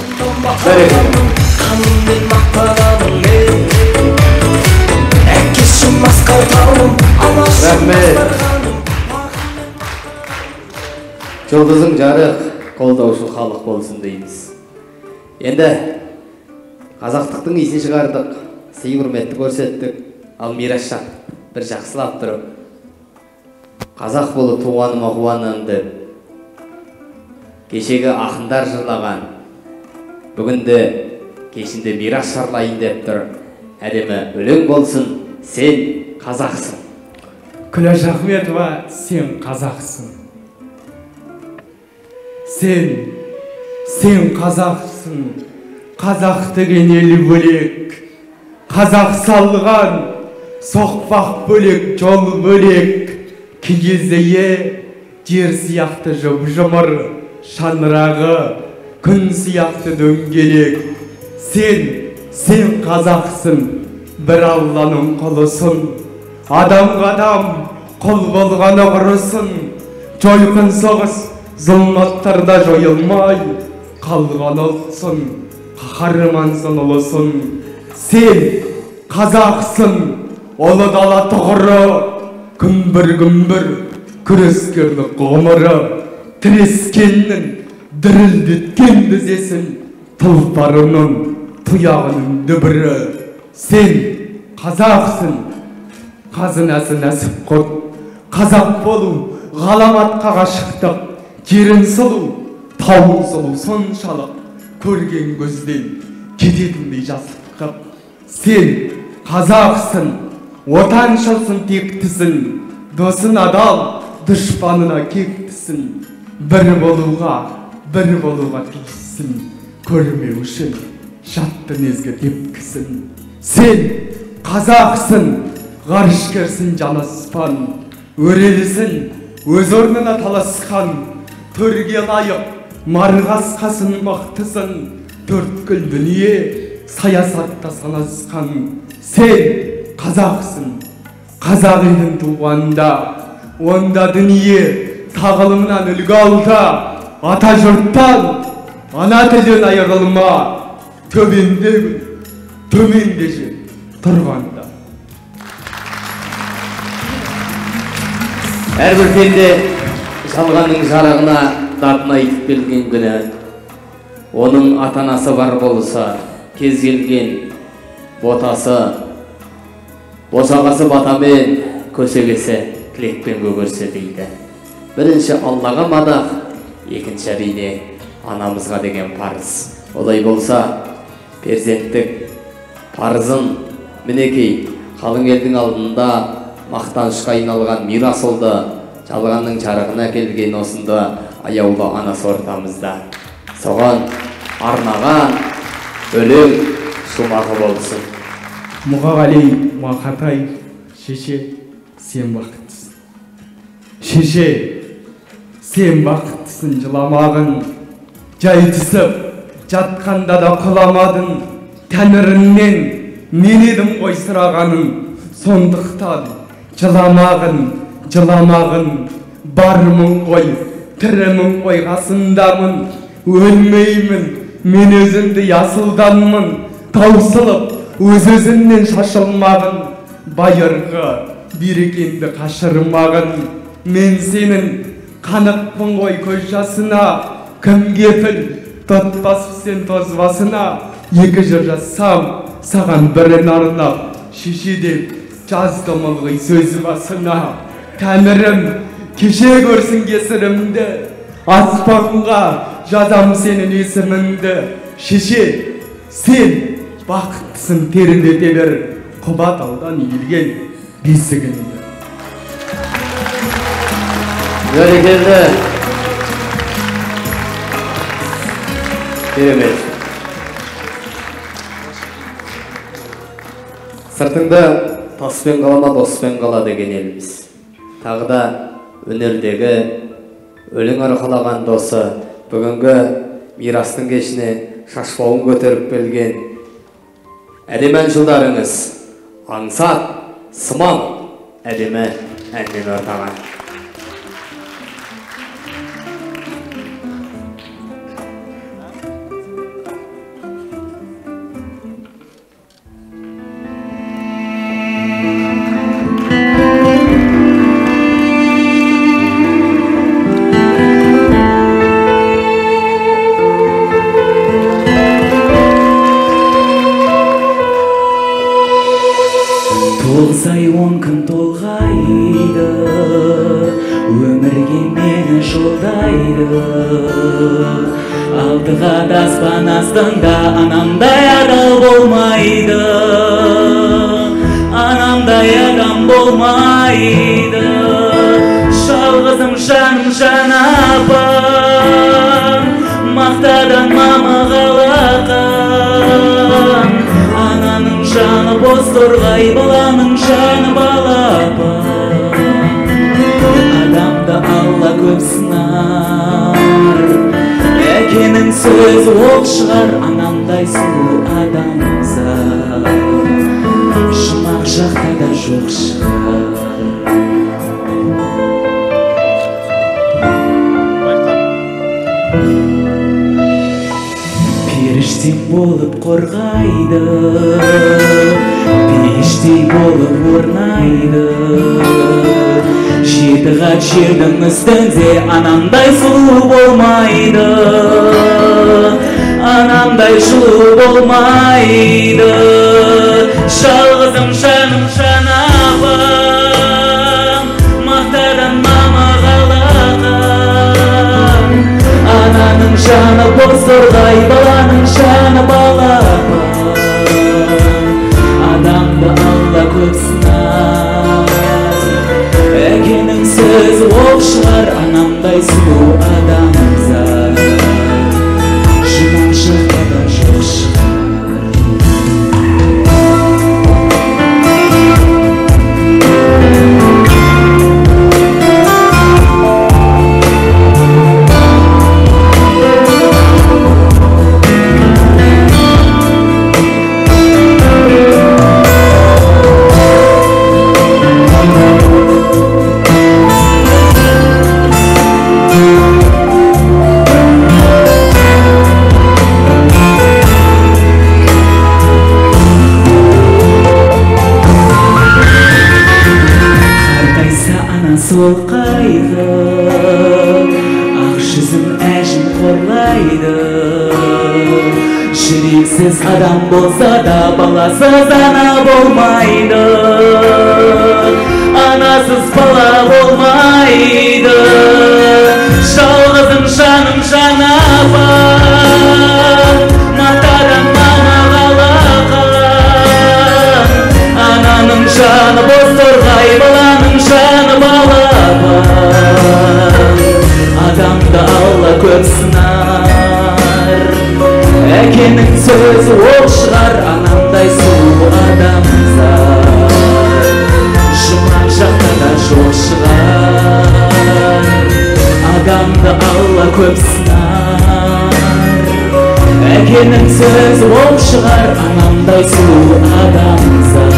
Рахмет. Жұлдызың жарық, қолдаушы халық болсын дейміз. Енді қазақтықтың иісін шығардық, сый құрметті көрсеттік. Ал Мирасжан бір жақсылап тұрып, қазақ болып туғаныма қуанамын деп, кешегі ақындар жырлаған, бүгінде кешінде Мирас жырлайын деп тұр. Әдемі өлең болсын, сен қазақсың. Күләш Ахметова, сен қазақсың. Сен қазақсың. Қазақ деген ел бөлек, қазақ салған соқпақ бөлек, жол бөлек, киіз үйі жер сияқты жұп-жұмыр, шаңырағы күн сияқты дөңгелек. Сен қазақсың, бір Алланың құлысың, адамға адам құл болғаны құрысын, жойқын соғыс зұлматтарда жойылмай қалған ұлтсың, Қаһармансың, ұлысың. Сен қазақсың, ұлы дала тұғыры, күмбір-күмбір күрескерлік ғұмыры, тірескеннің дірілдеткен тізесін, тұлпарының тұяғының дүбірі. Сен қазақсың, қазынасы нәсіп құт, қазақ болу ғаламатқа ғашықтық, жерін сұлу, тауын сұлу соншалық, көрген көзден кететіндей жасық қып. Сен қазақсың, отаншылсың, тектісің, досын адал, дұшпанына кектісің, бір болуға, бір болуға тиіссің, көрмеу үшін жаттың езгі тепкісін. Сен қазақсың, ғарышкерсің, жанаспан, өрелісің, өз орнына таласқан, төрге лайық, марғасқасын мықтысың, төрткүл дүние саясатта санасқан. Сен қазақсың, қазақ елін туғанда, онда дүние тағылымынан үлгі алда, ата жұрттан, ана тілден айырылма, төбенде күн, төменде жер тұрғанда. Әрбір пенде жалғанның жарығына датын айтып келген күні, оның ата-анасы бар болса, кез келген ботасы, босағасы батамен, көсегесі тілекпен көгерсе дейді. Бірінші Аллаға мадақ, екінші әрине анамызға деген парыз. Олай болса, перзенттік парызын мінекей қалың елдің алдында мақтанышқа айналған мирас ұлды жалғанның жарығына келген осында аяулы анасы ортамызда. Соған арнаған өлең шумағы болсын. Мұқағали Мақатай, шеше, сен бақыттысың. Шеше, сен бақыттысың, жыламағын. Жай түсіп, жатқанда да құламадың. Тәңіріңнен мен едім ғой сұрағаның. Сондықтан жыламағын, жыламағын. Бармын ғой, тірімін ғой, қасындамын. Өлмеймін, мен өзімді асылданмын. Таусылып, өз-өзімнен шашылмағын. Байырғы берекенді қашырмағын. Мен сенің қанықпын ғой көз жасына. Кім кепіл, тотпасып сен тозбасына. Екі жыр жазсам, саған бірін арнап, шеше деп жаздым ылғи сөз басына. Тәңірім, кеше көрсін кесірімді, аспанға жазам сенің есіміңді. Шеше, сен бақыттысың, тербете бер, құба таудан иілген бесігіңді. Бәрекелді. Керемет. Сыртыңды таспен қалама, доспен қала деген елміз. Тағы да өнердегі өлең арқалаған досы, бүгінгі мирастың кешіне шашбауын көтеріп келген әдемі әншілеріңіз Аңсат Сыман әдемі әнмен ортаған. Періштем болып болмайды, пештей болып орнайды. Жеті қат жердің үстінде анамдай сұлу болмайды, анамдай жылу болмайды. Жалғызым жаным жанапам, мақтадан мамық алақан. Ананың жаны бозторғай, баланың жаны балапан. Адамды Алла көп сынар, әкенің сөзі оқ шығар, анамдай сұлу адамзат жұмақ жақта да жоқ шығар. Сол қайғы, ақ жүзін әжім қорлайды. Жүрексіз адам болса да баласыз ана болмайды, анасыз бала болмайды. Жалғызым жаным жанапам, матадан мамық алақан. Ананың жаны бозторғай, баланың жаны балапан. Адамды Алла көп сынар, әкенің сөзі оқ шығар, анамдай сұлу адамзат жұмақ жақта да жоқ шығар. Адамды Алла көп сынар, әкенің сөзі оқ шығар, анамдай сұлу адамзат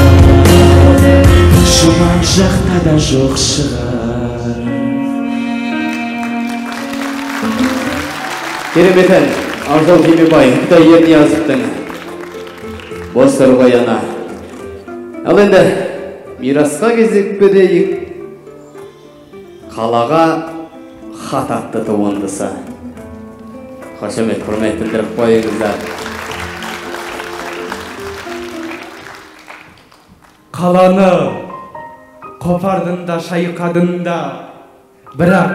жұмақ жақта да жоқ шығар. Керемет ән, Ақжол Кемебай, Үкітай Ерниязовтың Бозторғай ана. Ал енді Мирасқа кезек берейік. Қалаға хат атты туындысы. Қошемет, құрмет білдіріп қойыңыздар. Қаланы қопардың да шайқадың да, бірақ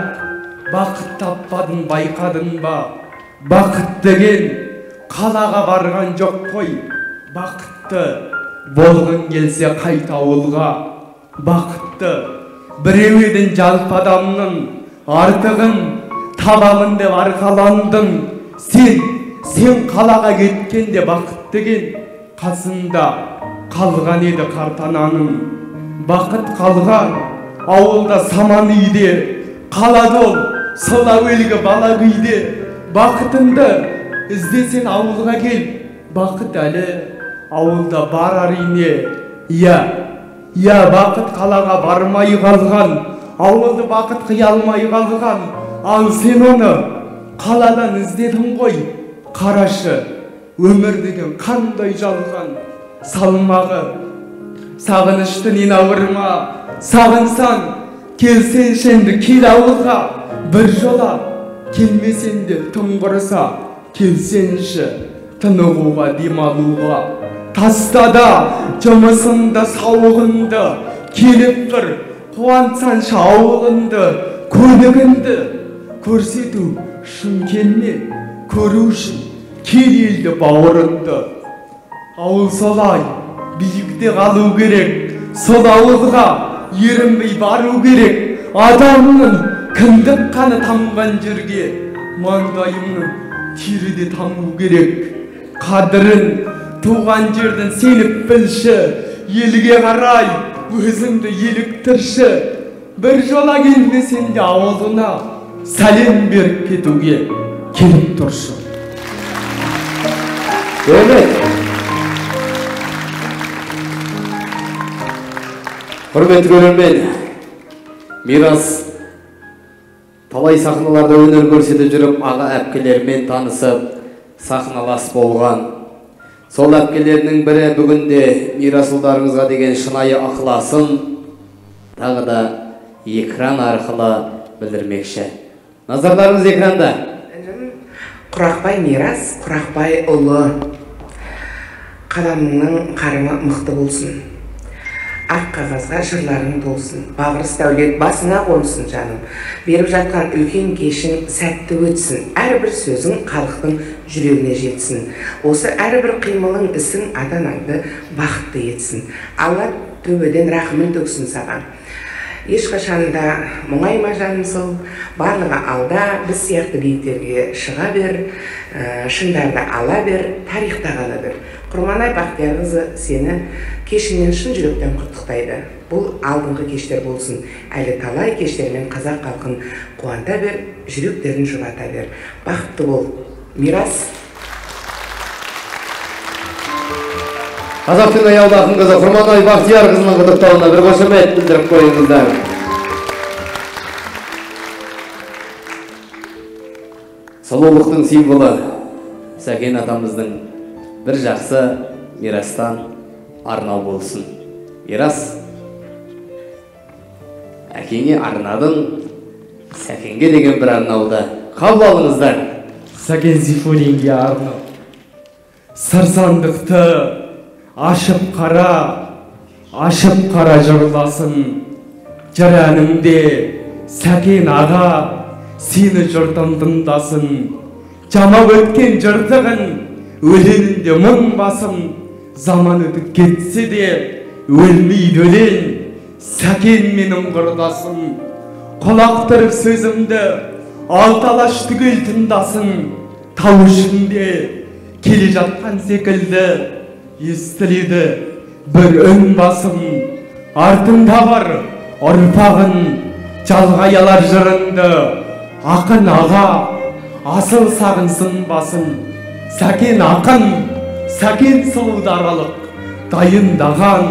бақыт таппадың, байқадың ба? Бақыт деген қалаға барған жоқ қой, бақытты болғың келсе қайта ауылға. Бақытты біреу едің жалпы адамның, артығын табамын деп арқаландың. Сен қалаға кеткенде бақыт деген қасында қалған еді қарт ананың. Бақыт қалған ауылда саман үйде, қалады ол сол әуелгі бала күйде. Бақытыңды іздесең ауылға кел, бақыт әлі ауылда бар әрине. Иә, иә, бақыт қалаға бармай қалған, ауылды бақыт қия алмай қалған. Ал сен оны қаладан іздедің ғой. Қарашы, өмір деген қандай жалған. Салмағы сағынышты нен ауырма, сағынсаң келсеңші енді кел ауылға. Бір жола келмесең де тым құрыса келсеңші тынығуға, демалуға. Таста да жұмысыңды, сауығыңды, келіп бір қуантсаңшы ауылыңды. Көлігіңді көрсету үшін келме, көру үшін кел елді бауырыңды. Ауыл солай биікте қалу керек, сол ауылға ерінбей бару керек. Адамның кіндік қаны тамған жерге маңдайымның тері де таму керек. Қадірін туған жердің сеніп білші, елге қарай өзіңді еліктірші. Бір жола келмесең де ауылына сәлем беріп кетуге келіп тұршы. Керемет. Құрметті көрермен, Мирас талай сахналарда өнер көрсетіп жүріп, аға әпкелерімен танысып, сахналас болған. Сол әпкелерінің бірі бүгінде Мирас ұлдарыңызға деген шынайы ықыласын тағы да экран арқылы білдірмекші. Назарларыңыз экранда. Құрақбай Мирас, Құрақбай ұлы. Қаламыңның қарымы мықты болсын. Ақ қағазға жырларың толсын. Бағырыс дәулет басыңа қонсын жаным. Беріп жатқан үлкен кешің сәтті өтсін. Әрбір сөзің халықтың жүрегіне жетсін. Осы әрбір қимылың ісің ата-анаңды бақытты етсін. Алла төбеден рахымын төксін саған. Ешқашан да мұңайма жаным сол, барлығы алда, біз сияқты биіктерге шыға бер, шыңдарды ала бер, тарихта қала бер. Құрманай Бақтиярқызы сені кешіңнен шын жүректен құттықтайды. Бұл алдыңғы кештер болсын, әлі талай кештермен қазақ халқын қуанта бер, жүректерін жұбата бер. Бақытты бол, Мирас. Қазақтың аяулы ақын қызы Құрманай Бақтиярқызының құттықтауына бір қошемет білдіріп қойыңыздар. Сұлулықтың символы Сәкен атамыздың бір жақсы Мирастан арнау болсын. Мирас, әкеңе арнадың, Сәкенге деген бір арнауды қабыл алыңыздар. Сәкен Сейфуллинге арнау. Сыр сандықты ашып қара, ашып қара жырласын. Жыр әнімде Сәкен аға сені жұртым тыңдасын. Жамап өткен жыртығын өлеңінде мың басым. Заман өтіп кетсе де өлмейді өлең. Сәкен менің құрдасым. Құлақ түріп сөзімді алты алаш түгел тыңдасын. Тау ішінде келе жатқан секілді естіледі бір үн басым. Артында бар ұрпағын жалғай алар жырынды. Ақын аға асыл сағынсын басын. Сәкен ақын, Сәкен сұлу даралық, дайындаған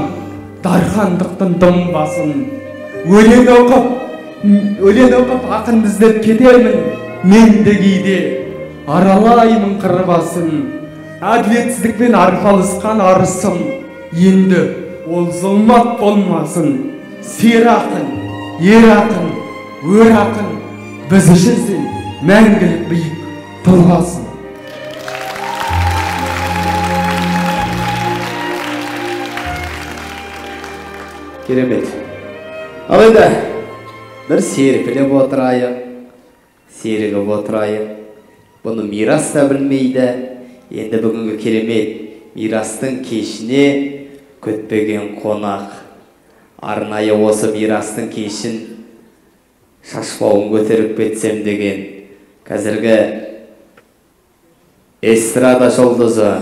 дархандықтың дымбасын. Өлең оқып, өлең оқып ақынды іздеп кетемін. Мен де кейде аралаймын қыр басын. Әділетсіздікпен арпалысқан арысым, енді ол зұлмат болмасын. Сері ақын, ер ақын, өр ақын, біз үшін сен мәңгілік биік тұлғасың. Керемет. Ал енді бір серпіліп отырайық, серігіп отырайық. Бұны Мирас та білмейді. Енді бүгінгі керемет Мирастың кешіне күтпеген қонақ. Арнайы осы Мирастың кешін шашбауын көтеріп кетсем деген қазіргі эстрада жұлдызы,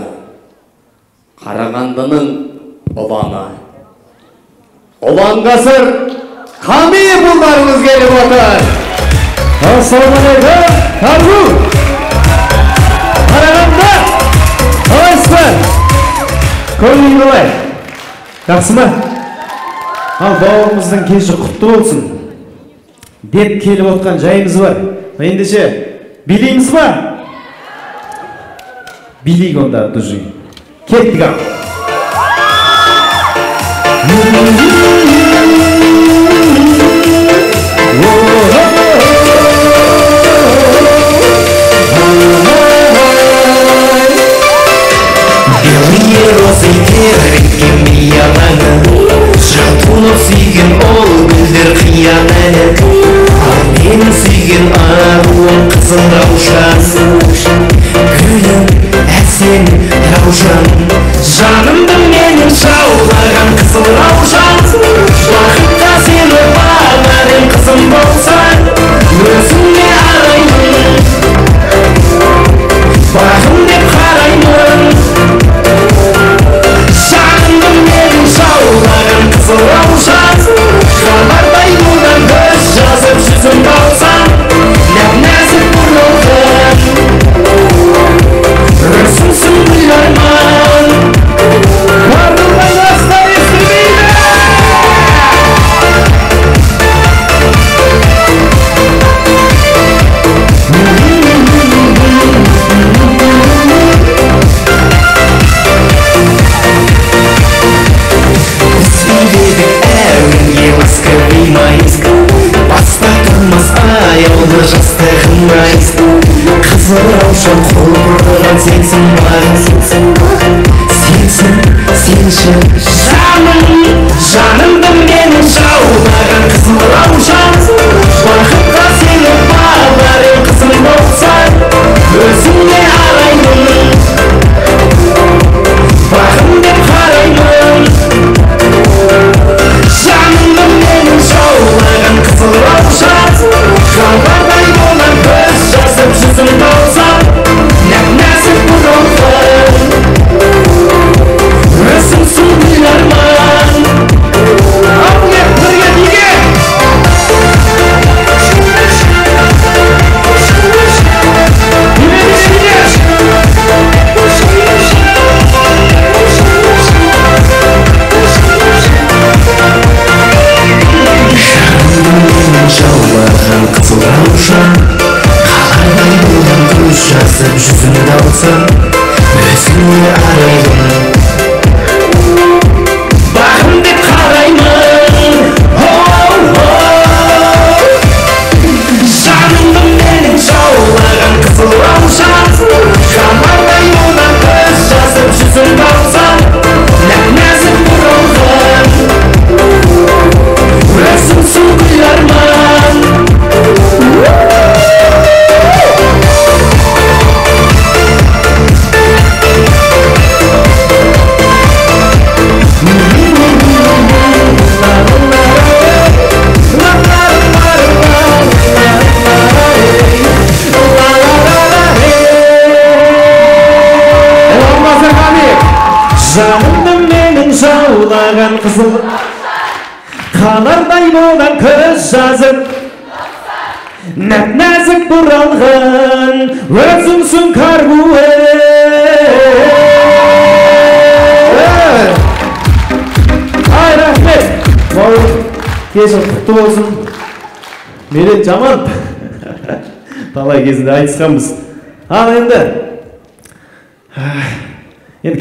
Қарағандының ұланы Ұланғасыр Қамиев ұлдарымыз келіп отыр. Ассалаумағалейкум, Қарғу! Қарағанды! Қалайсыздар? Көңіл қалай? Жақсы ма? Ал бауырымыздың кеші құтты болсын деп келіп отқан жайымыз бар. Ендеше билейміз ба? Билейік онда, дұжи. Кеттік ал. Белые розы тербеткен бияланы, Жатуны сүйген ол гүлдер қияны. Ал менің сүйген аруым қызым Раушан. Гүлім әсем Раушан, жанымды менің жаулаған қызыл Раушан. Бақытқа сені бағар ем қызым болсаң, өзіңе араймын, бағым деп қараймын. Жанымды менің жаулаған қызыл Раушан, хабардай нұрдан көз жазып жүзім болсаң, нәп-нәзік бұрылған өзіңсің гүл арман. Барлық айластар естілмейді. ай. Қызыл раушан құлпырған сенсің бағым, сенсің, сенші жаным, жанымды менің жаулаған қызыл раушан. Бақытқа сені бағар ем қызым болсаң, өзіңе араймын, бағым деп қараймын. Жанымды менің жаулаған қызыл раушан, қалардай болар көз жасып жүзің болса, нәп-нәзік бұралған өзіңсің гүл арман. Ал кеп бірге биге! Биле, биле, биле! Жанымды менің жаулаған қызыл раушан, қалардай болған көз жазып жүзіңді алсам, өзіңе араймын, бағым деп қараймын. Жанымды менің жаулаған қызыл раушан, қалардай болған көз жазып жүзіңді алсам, нәп-нәзік бұралған өзіңсің гүл арман. Жанымды менің жаулаған қызыл қалардай болған көз жазып, нәп-нәзік бұралған өзіңсің карбуэ. Ай, рахмет! Бауырым, кешің құтты болсын. Мерет жаман. Талай кезінде айтысқанбыз. Ал енді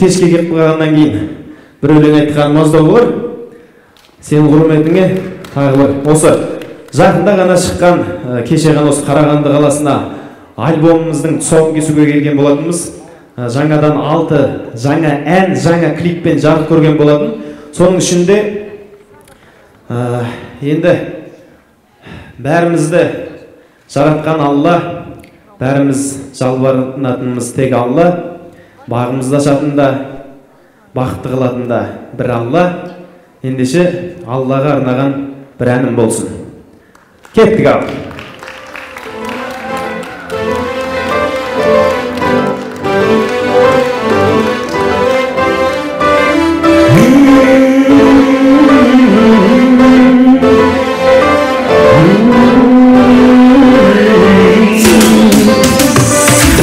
кешке келіп қалғаннан кейін бір өлең айтқаным аздау болар. Сенің құрметіңе тағы бір осы жақында ғана шыққан, кеше ғана осы Қарағанды қаласына альбомымыздың тұсауын кесуге келген болатынбыз. Жаңадан 6 жаңа ән, жаңа клиппен жарық көрген болатын. Соның ішінде енді бәрімізді жаратқан Алла, бәріміз жалбарынатынымыз тек Алла, бағымызды ашатын да, бақытты қылатын да бір Алла. Ендеше Аллаға арнаған бір әнім болсын. Кеттік ал.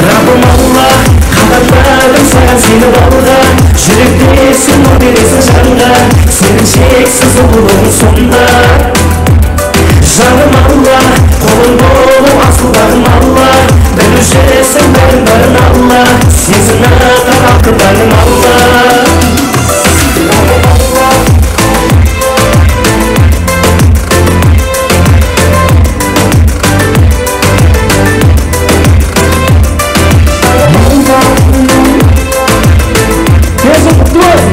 Раббым Алла, қадамдарым саған сеніп алға, жүректесің, нұр бересің жанға, сенің шексіз ұлылығың сонда. Жаным Алла, қолың болу асыл бағым Алла, білушісің бәрін бәрін Алла, сезін атар алтын таңым Алла. Кешің құтты болсын.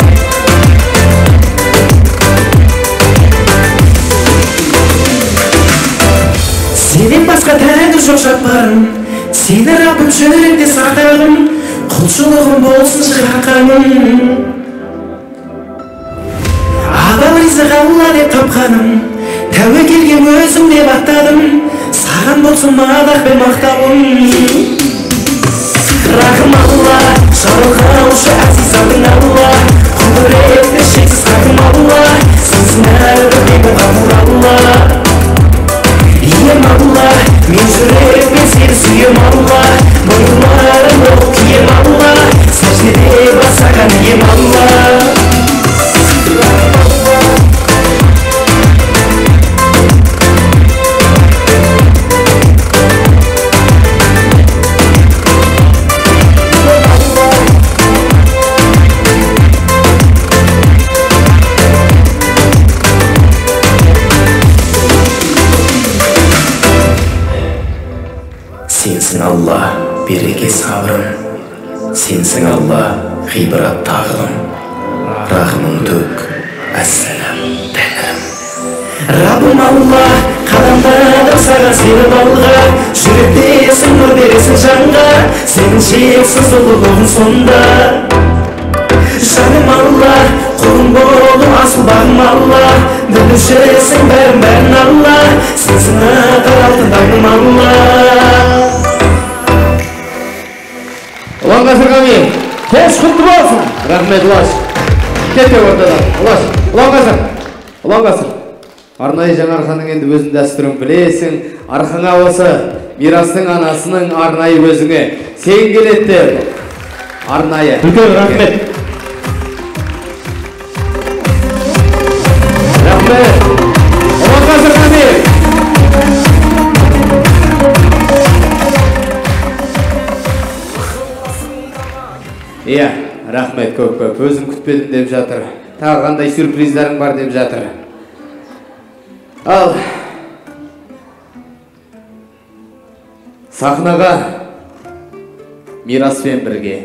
Сенен басқа тәңір жоқ жаппарым, сені Раббым жүректе сақтағым, құлшылығым болсын шыраққаным. Адал ризық Алла деп тапқаным, тәуекелге өзім деп аттадым, саған болсын мадақ пен мақтауым. Рахым Алла, жарылқаушы әзиз атың Алла, құдіретті шексіз хакім Алла, сенсің әрбір бейбіт ғафур Алла. Ием Алла, мен жүрекпен сені сүйем Алла, мойынларым болып кием Алла, сәждеде басаған ием Алла. Береке сабырым, сенсің Алла, ғибрат тағылым. Рахымың төк, әссәлам, тәңірім. Раббым Алла, қадамдадым саған сеніп алға, жүректесің, нұр бересің жанға, сенің шексіз ұлылығың сонда. Жаным Алла, құлың болу асыл бағым Алла, білушісің бәрін бәрін Алла, сенсің атар алтын таңым Алла. Ұлан Ғасыр, кеш құтты болсын. Рахмет, Ұлаш. Кете ортадан. Ұлаш, Ұлан Ғасыр. Ұлан Ғасыр. Арнайы Жаңаарқаның енді өзің дәстүрін білесің. Арқаңа осы Мирастың анасының арнайы өзіңе. Сен келеді деп. Арнайы. Үлкен рахмет. Рахмет. Ұлан Ғасыр Қамиев. Иә, рахмет көп-көп. Өзім күтпедім деп жатыр. Тағы қандай сюрприздарың бар деп жатыр. Ал сахнаға Мираспен бірге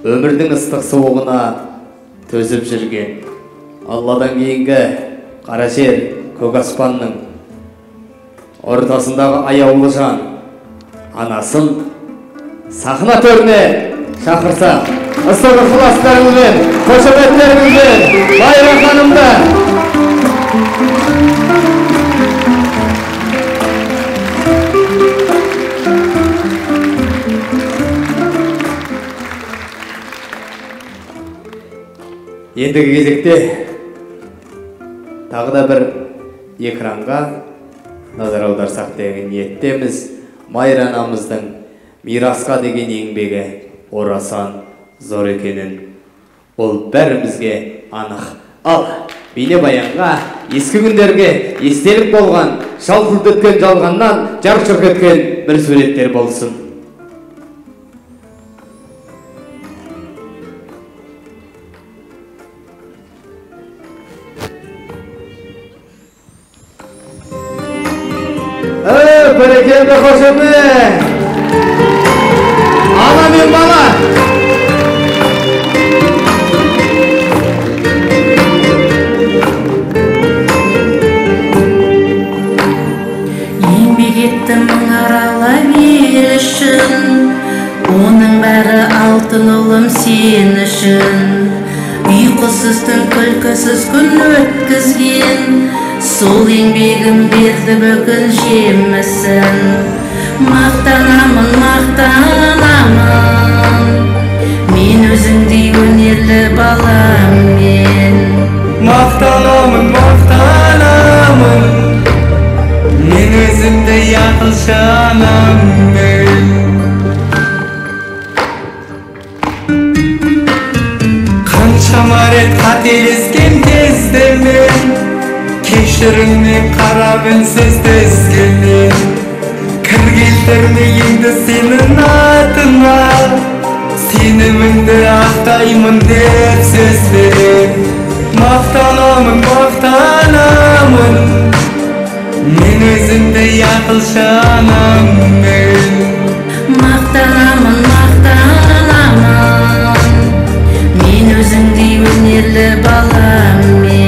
өмірдің ыстық суығына төзіп жүрген Алладан кейінгі қара жер көк аспанның ортасындағы аяулы жан анасын сахна төріне шақырсақ, ыстық ықыластарыңызбен, қошеметтеріңізбен Майра ханымды. Ендігі кезекте тағы да бір экранға назар аударсақ деген ниеттеміз. Майра анамыздың Мирасқа деген еңбегі орасан зор екенін ол бәрімізге анық. Ал бейнебаянға ескі күндерге естелік болған, жалт өткен жалғаннан жарқ-жұрқ еткен бір суреттер болсын. Бәрекелді, қошемет! Ана мен бала! Еңбек еттім мың аралап ел үшін, оның бәрі алтын ұлым сен үшін. Ұйқысыз түн, күлкісіз күн өткізген, сол еңбегім берді бүгін жемісін. Мақтанамын, мақтанамын, мен өзіңдей өнерлі баламмен. Мақтанамын, мақтанамын, мен өзіңдей ақылшы анаммен. Қаншама рет қателескен кезде мен, кешіріңмен қарап үнсіз түскенмен. Кір келтірме енді сенің атыңа, сеніміңді ақтаймын деп сөз берем. Мақтанамын, мақтанамын, мен өзіңдей ақылшы анаммен. Мақтанамын, мақтанамын, мен өзіңдей өнерлі баламмен.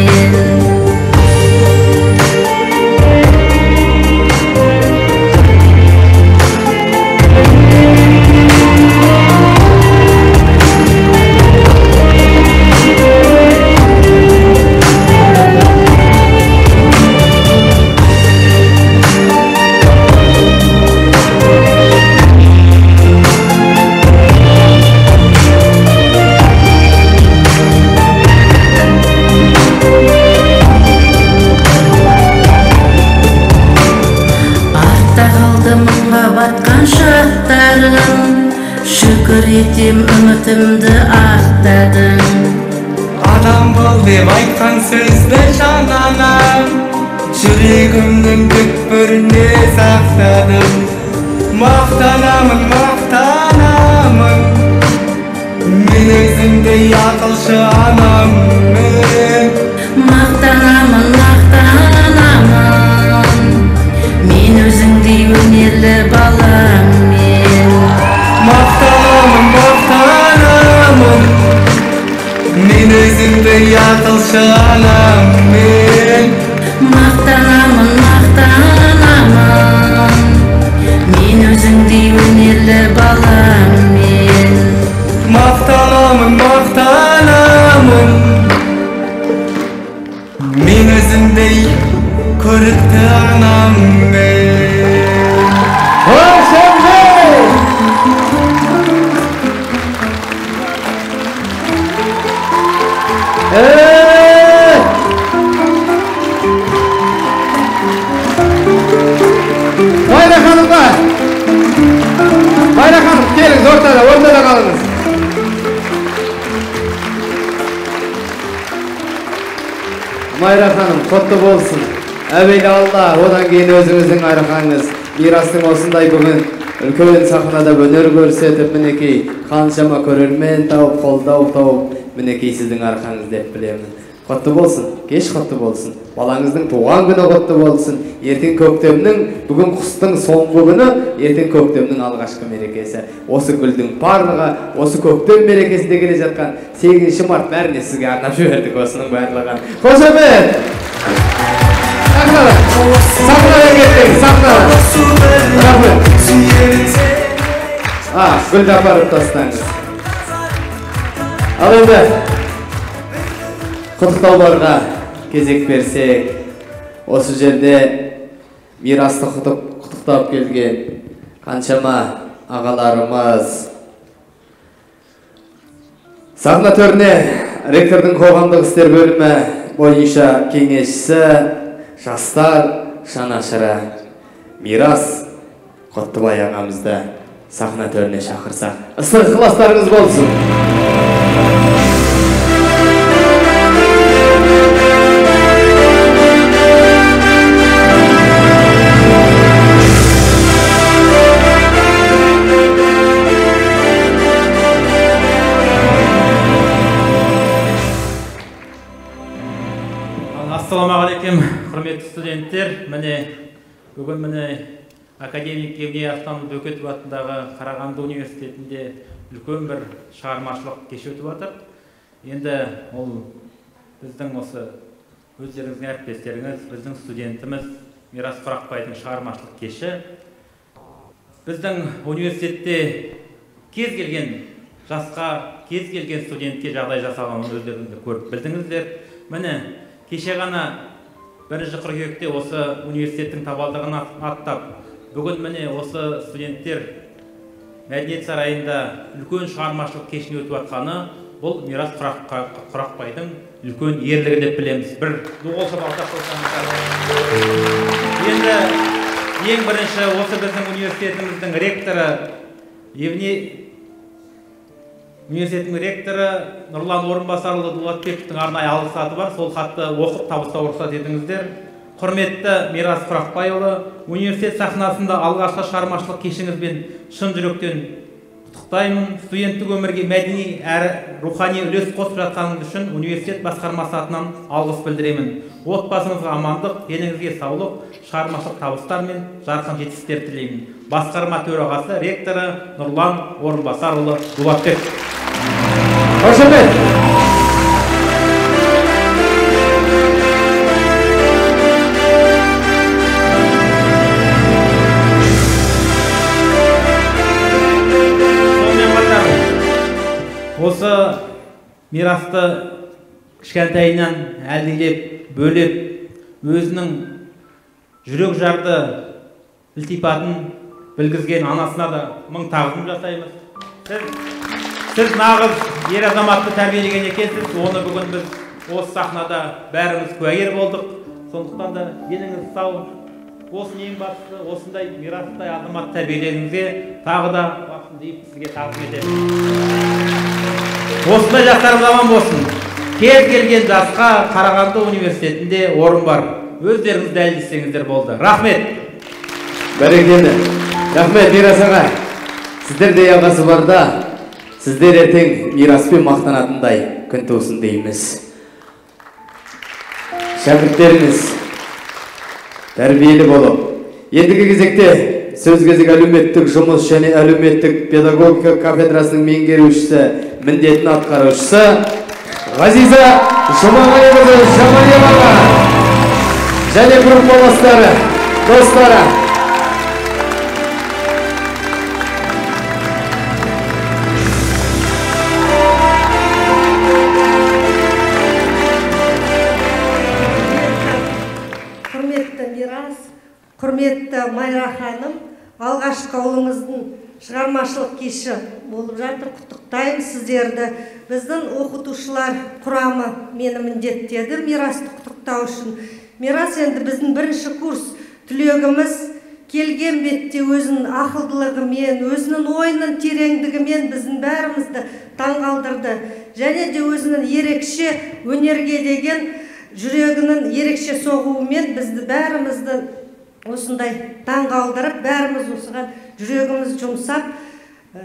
Шүкір етем үмітімді ақтадың. Адам бол деп айтқан сөзді жан анам, жүрегімнің түкпіріне сақтадым. Мақтанамын, мақтанамын, мен өзіңдей ақылшы анаммен. Мақтанамын, мақтанамын, мен өзіңдей өнерлі балам. Өзіңдей ақылшы анаммен. Мақтанамын, мақтанамын, мен өзіңдей өнерлі баламмен. Мақтанамын, мақтанамын, мен өзіңдей көрікті анаммен. Майра ханымға! Майра ханым, келіңіз, ортада, ортада қалыңыз. Майра ханым, құтты болсын. Әуелі Алла, одан кейін өзіңіздің арқаңыз. Мирастың осындай бүгін үлкен сахнада өнер көрсетіп, мінекей қаншама көрермен тауып, қолдау тауып, мінекей сіздің арқаңыз деп білемін. Құтты болсын, кеш құтты болсын. Балаңыздың туған күні құтты болсын. Ертең көктемнің, бүгін құстың соңғы күні, ертең көктемнің алғашқы мерекесі. Осы гүлдің барлығы, осы көктем мерекесінде келе жатқан 8 март бәріне сізге арнап жібердік осының барлығын. Қошемет! Сахнада! Сахнада кеттік, сахнада! Рахмет! Гүлді апарып тастаңыз. Ал енді құттықтауларға кезек берсек, осы жерде мирасты құттықтап келген қаншама ағаларымыз. Сахна төріне ректордың қоғамдық істер бөлімі бойынша кеңесшісі, жастар жанашыры Мирас Құттыбай ағамызды сахна төріне шақырсақ, ыстық ықыластарыңыз болсын. Ассалаумағалейкум, құрметті студенттер. Міне бүгін міне академик Евней Ахтанұлы Бөкетов атындағы Қарағанды университетінде үлкен бір шығармашылық кеш өтіп жатыр. Енді ол біздің осы өздеріңіздің әріптестеріңіз, біздің студентіміз Мирас Құрақбайдың шығармашылық кеші. Біздің университетте кез келген жасқа, кез келген студентке жағдай жасалғанын өздеріңіз көріп білдіңіздер. Міне кеше ғана 1 қыркүйекте осы университеттің табалдырығын аттап, бүгін міне осы студенттер мәдениет сарайында үлкен шығармашылық кешін өтіп жатқаны бұл Мирас Құрақбайдың үлкен ерлігі деп білеміз. Бір ду қол шапалақтап қойсаңыздар. Енді ең бірінші осы біздің университетіміздің ректоры университеттің ректоры Нұрлан Орынбасарұлы Дулатбековтің арнайы алғыс хаты бар. Сол хатты оқып табыстауға рұқсат етіңіздер. Құрметті Мирас Құрақбайұлы, университет сахнасында алғашқы шығармашылық кешіңізбен шын жүректен құттықтаймын. Студенттік өмірге мәдени әрі рухани үлес қосып жатқаныңыз үшін университет басқармасы атынан алғыс білдіремін. Отбасыңызға амандық, деніңізге саулық, шығармашылық табыстар мен жарқын жетістіктер тілеймін. Басқарма төрағасы, ректоры Нұрлан Орынбасарұлы Дулатбек. Қошемет! Сонымен қатар осы Мирасты кішкентайынан әлдилеп, бөлеп, өзінің жүрек жарды ілтипатын білгізген анасына да мың тағзым жасаймыз. Сіз нағыз ер азаматты тәрбиелеген екенсіз, оны бүгін біз осы сахнада бәріміз куәгер болдық. Сондықтан да деніңіз сау болсын, ең бастысы осындай Мирастай азамат тәрбиелегеніңізге тағы да басын иіп сізге тағзым етемін. Осындай жастарымыз аман болсын. Кез келген жасқа Қарағанды университетінде орын бар. Өздеріңіз дәлелдесеңіздер болды. Рахмет. Бәрекелді. Рахмет, Мирас аға. Сіздердей ағасы барда, сіздер ертең Мираспен мақтанатындай күн тусын дейміз. Шәкірттеріңіз тәрбиелі болып. Ендігі кезекте сөз кезек әлеуметтік жұмыс және әлеуметтік педагогика кафедрасының меңгерушісі, міндетін атқарушысы Ғазиза Жұмағалиқызы Жамалиеваға және группаластары, достары. Құрметті Мирас, құрметті Майра ханым, алғашқы ұлыңыздың шығармашылық кеші болып жатыр. Құттықтаймын сіздерді. Біздің оқытушылар құрамы мені міндеттеді Мирасты құттықтау үшін. Мирас енді біздің бірінші курс түлегіміз. Келген бетте өзінің ақылдылығымен, өзінің ойының тереңдігімен біздің бәрімізді таңғалдырды. Және де өзінің ерекше өнерге деген жүрегінің ерекше соғуымен бізді бәрімізді осындай таңғалдырып, бәріміз осыған жүрегіміз жұмсап,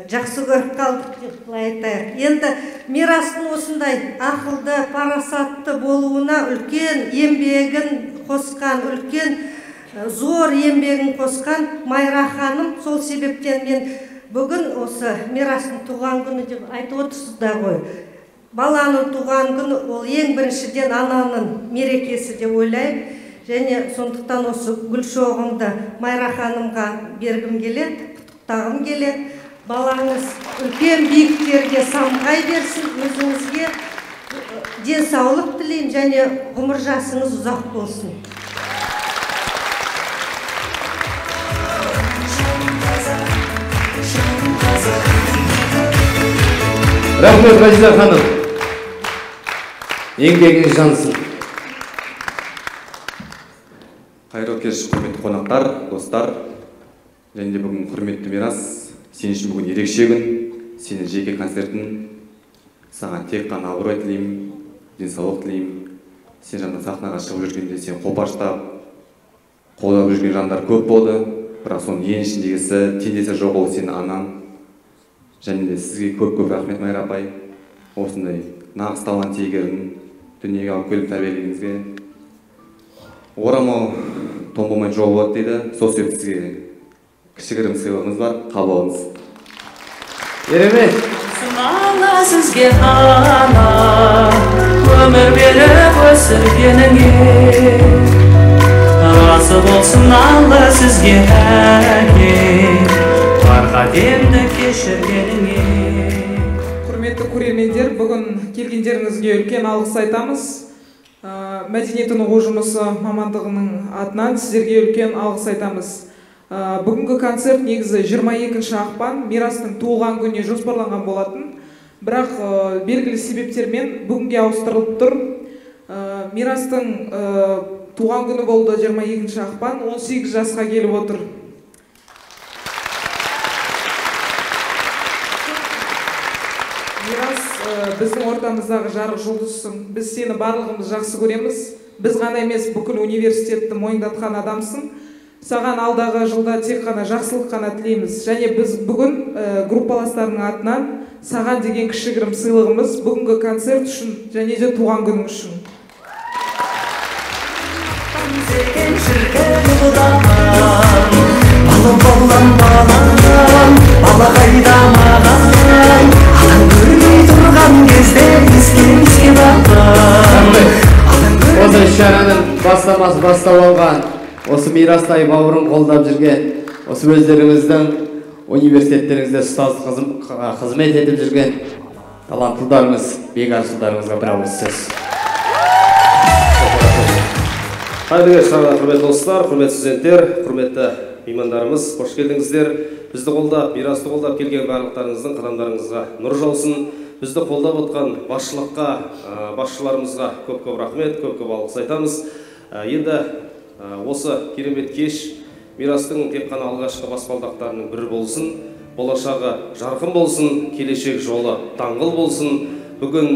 жақсы көріп қалдық деп былай айтайық. Енді Мирастың осындай ақылды, парасатты болуына үлкен еңбегін қосқан, үлкен зор еңбегін қосқан Майра ханым. Сол себептен мен бүгін осы Мирастың туған күні деп айтып отырсыздар ғой. Баланың туған күні ол ең біріншіден ананың мерекесі деп ойлаймын. Және сондықтан осы гүл шоғымды Майра ханымға бергім келеді, құттықтағым келеді. Балаңыз үлкен биіктерге самғай берсін, өзіңізге денсаулық тілеймін және ғұмыр жасыңыз ұзақ болсын. Рахмет, Ғазиза ханым. Еңбегіңіз жансын. Қайырлы кеш, құрметті қонақтар, достар. Және де бүгін құрметті Мирас, сен үшін бүгін ерекше күн, сенің жеке концертің. Саған тек қана абырой тілеймін, денсаулық тілеймін. Сен жаңа сахнаға шығып жүргенде сен қолпаштап, қолдап жүрген жандар көп болды, бірақ соның ең ішіндегісі, теңдесі жоқ ол сенің анаң. Және де сізге көп-көп рахмет, Майра апай. Осындай нағыз талант иегерін дүниеге алып келіп тәрбиелегеніңізге. Орамал тон болмай жол болады дейді. Сол себепті сізге кішігірім сыйлығымыз бар, қабыл алыңыз. Керемет. Алла сізге ана, өмір беріп өсіргеніңе. Разы болсын Алла сізге әке, бар қатемді кешіргеніңе. Құрметті көрермендер, бүгін келгендеріңізге үлкен алғыс айтамыз. Мәдениет оқу жұмысы мамандығының атынан сіздерге үлкен алғыс айтамыз. Бүгінгі концерт негізі 22 ақпан Мирастың туылған күніне жоспарланған болатын, бірақ белгілі себептермен бүгінге ауыстырылып тұр. Мирастың туған күні болды 22 ақпан, 18 жасқа келіп отыр. Мирас, біздің ортамыздағы жарық жұлдызсың. Біз сені барлығымыз жақсы көреміз. Біз ғана емес, бүкіл университетті мойындатқан адамсың. Саған алдағы жылда тек қана жақсылық қана тілейміз. Және біз бүгін группаластарының атынан саған деген кішігірім сыйлығымыз бүгінгі концерт үшін және де туған күнің үшін. Осы іс-шараның бастамасы бастау алған, осы Мирастай бауырын қолдап жүрген, осы өздеріңіздің университеттеріңізде ұстаз қызмет етіп жүрген таланттыларыңыз, бек арсылдарыңызға бір ауыз сөз. Қайырлы кеш, құрметті достар, құрметті студенттер, құрметті меймандарымыз, қош келдіңіздер. Бізді қолдап, Мирасты қолдап келген барлықтарыңыздың қадамдарыңызға нұр жаусын. Бізді қолдап отқан басшылыққа, басшыларымызға көп-көп рахмет, көп-көп алғыс айтамыз. Енді осы керемет кеш Мирастың тек қана алғашқы баспалдақтарының бірі болсын, болашағы жарқын болсын, келешек жолы даңғыл болсын. Бүгін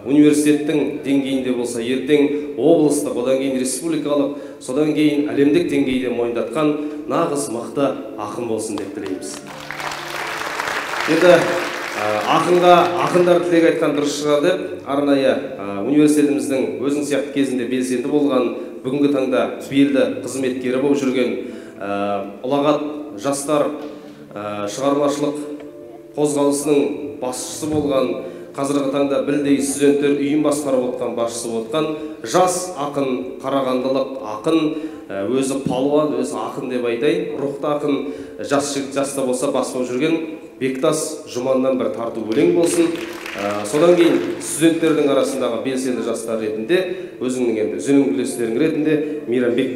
университеттің деңгейінде болса, ертең облыстық, одан кейін республикалық, содан кейін әлемдік деңгейде мойындатқан нағыз мықты ақын болсын деп тілейміз. Енді ақынға ақындар тілек айтқан дұрыс шығар деп арнайы университетіміздің өзің сияқты кезінде белсенді болған, бүгінгі таңда белді қызметкері болып жүрген ұлағат жастар шығармашылық қозғалысының басшысы болған Қазіргі таңда білдей студенттер үйін басқарып отқан, басшысы болып отқан жас ақын, қарағандылық ақын, өзі палуан, өзі ақын деп айтайын, рухты ақын, жас жігіт жаста болса бас болып жүрген Бектас Жұманнан бір тарту өлең болсын. Содан кейін студенттердің арасындағы белсенді жастар ретінде, өзіңнің енді үзеңгілестерің ретінде Мейрамбек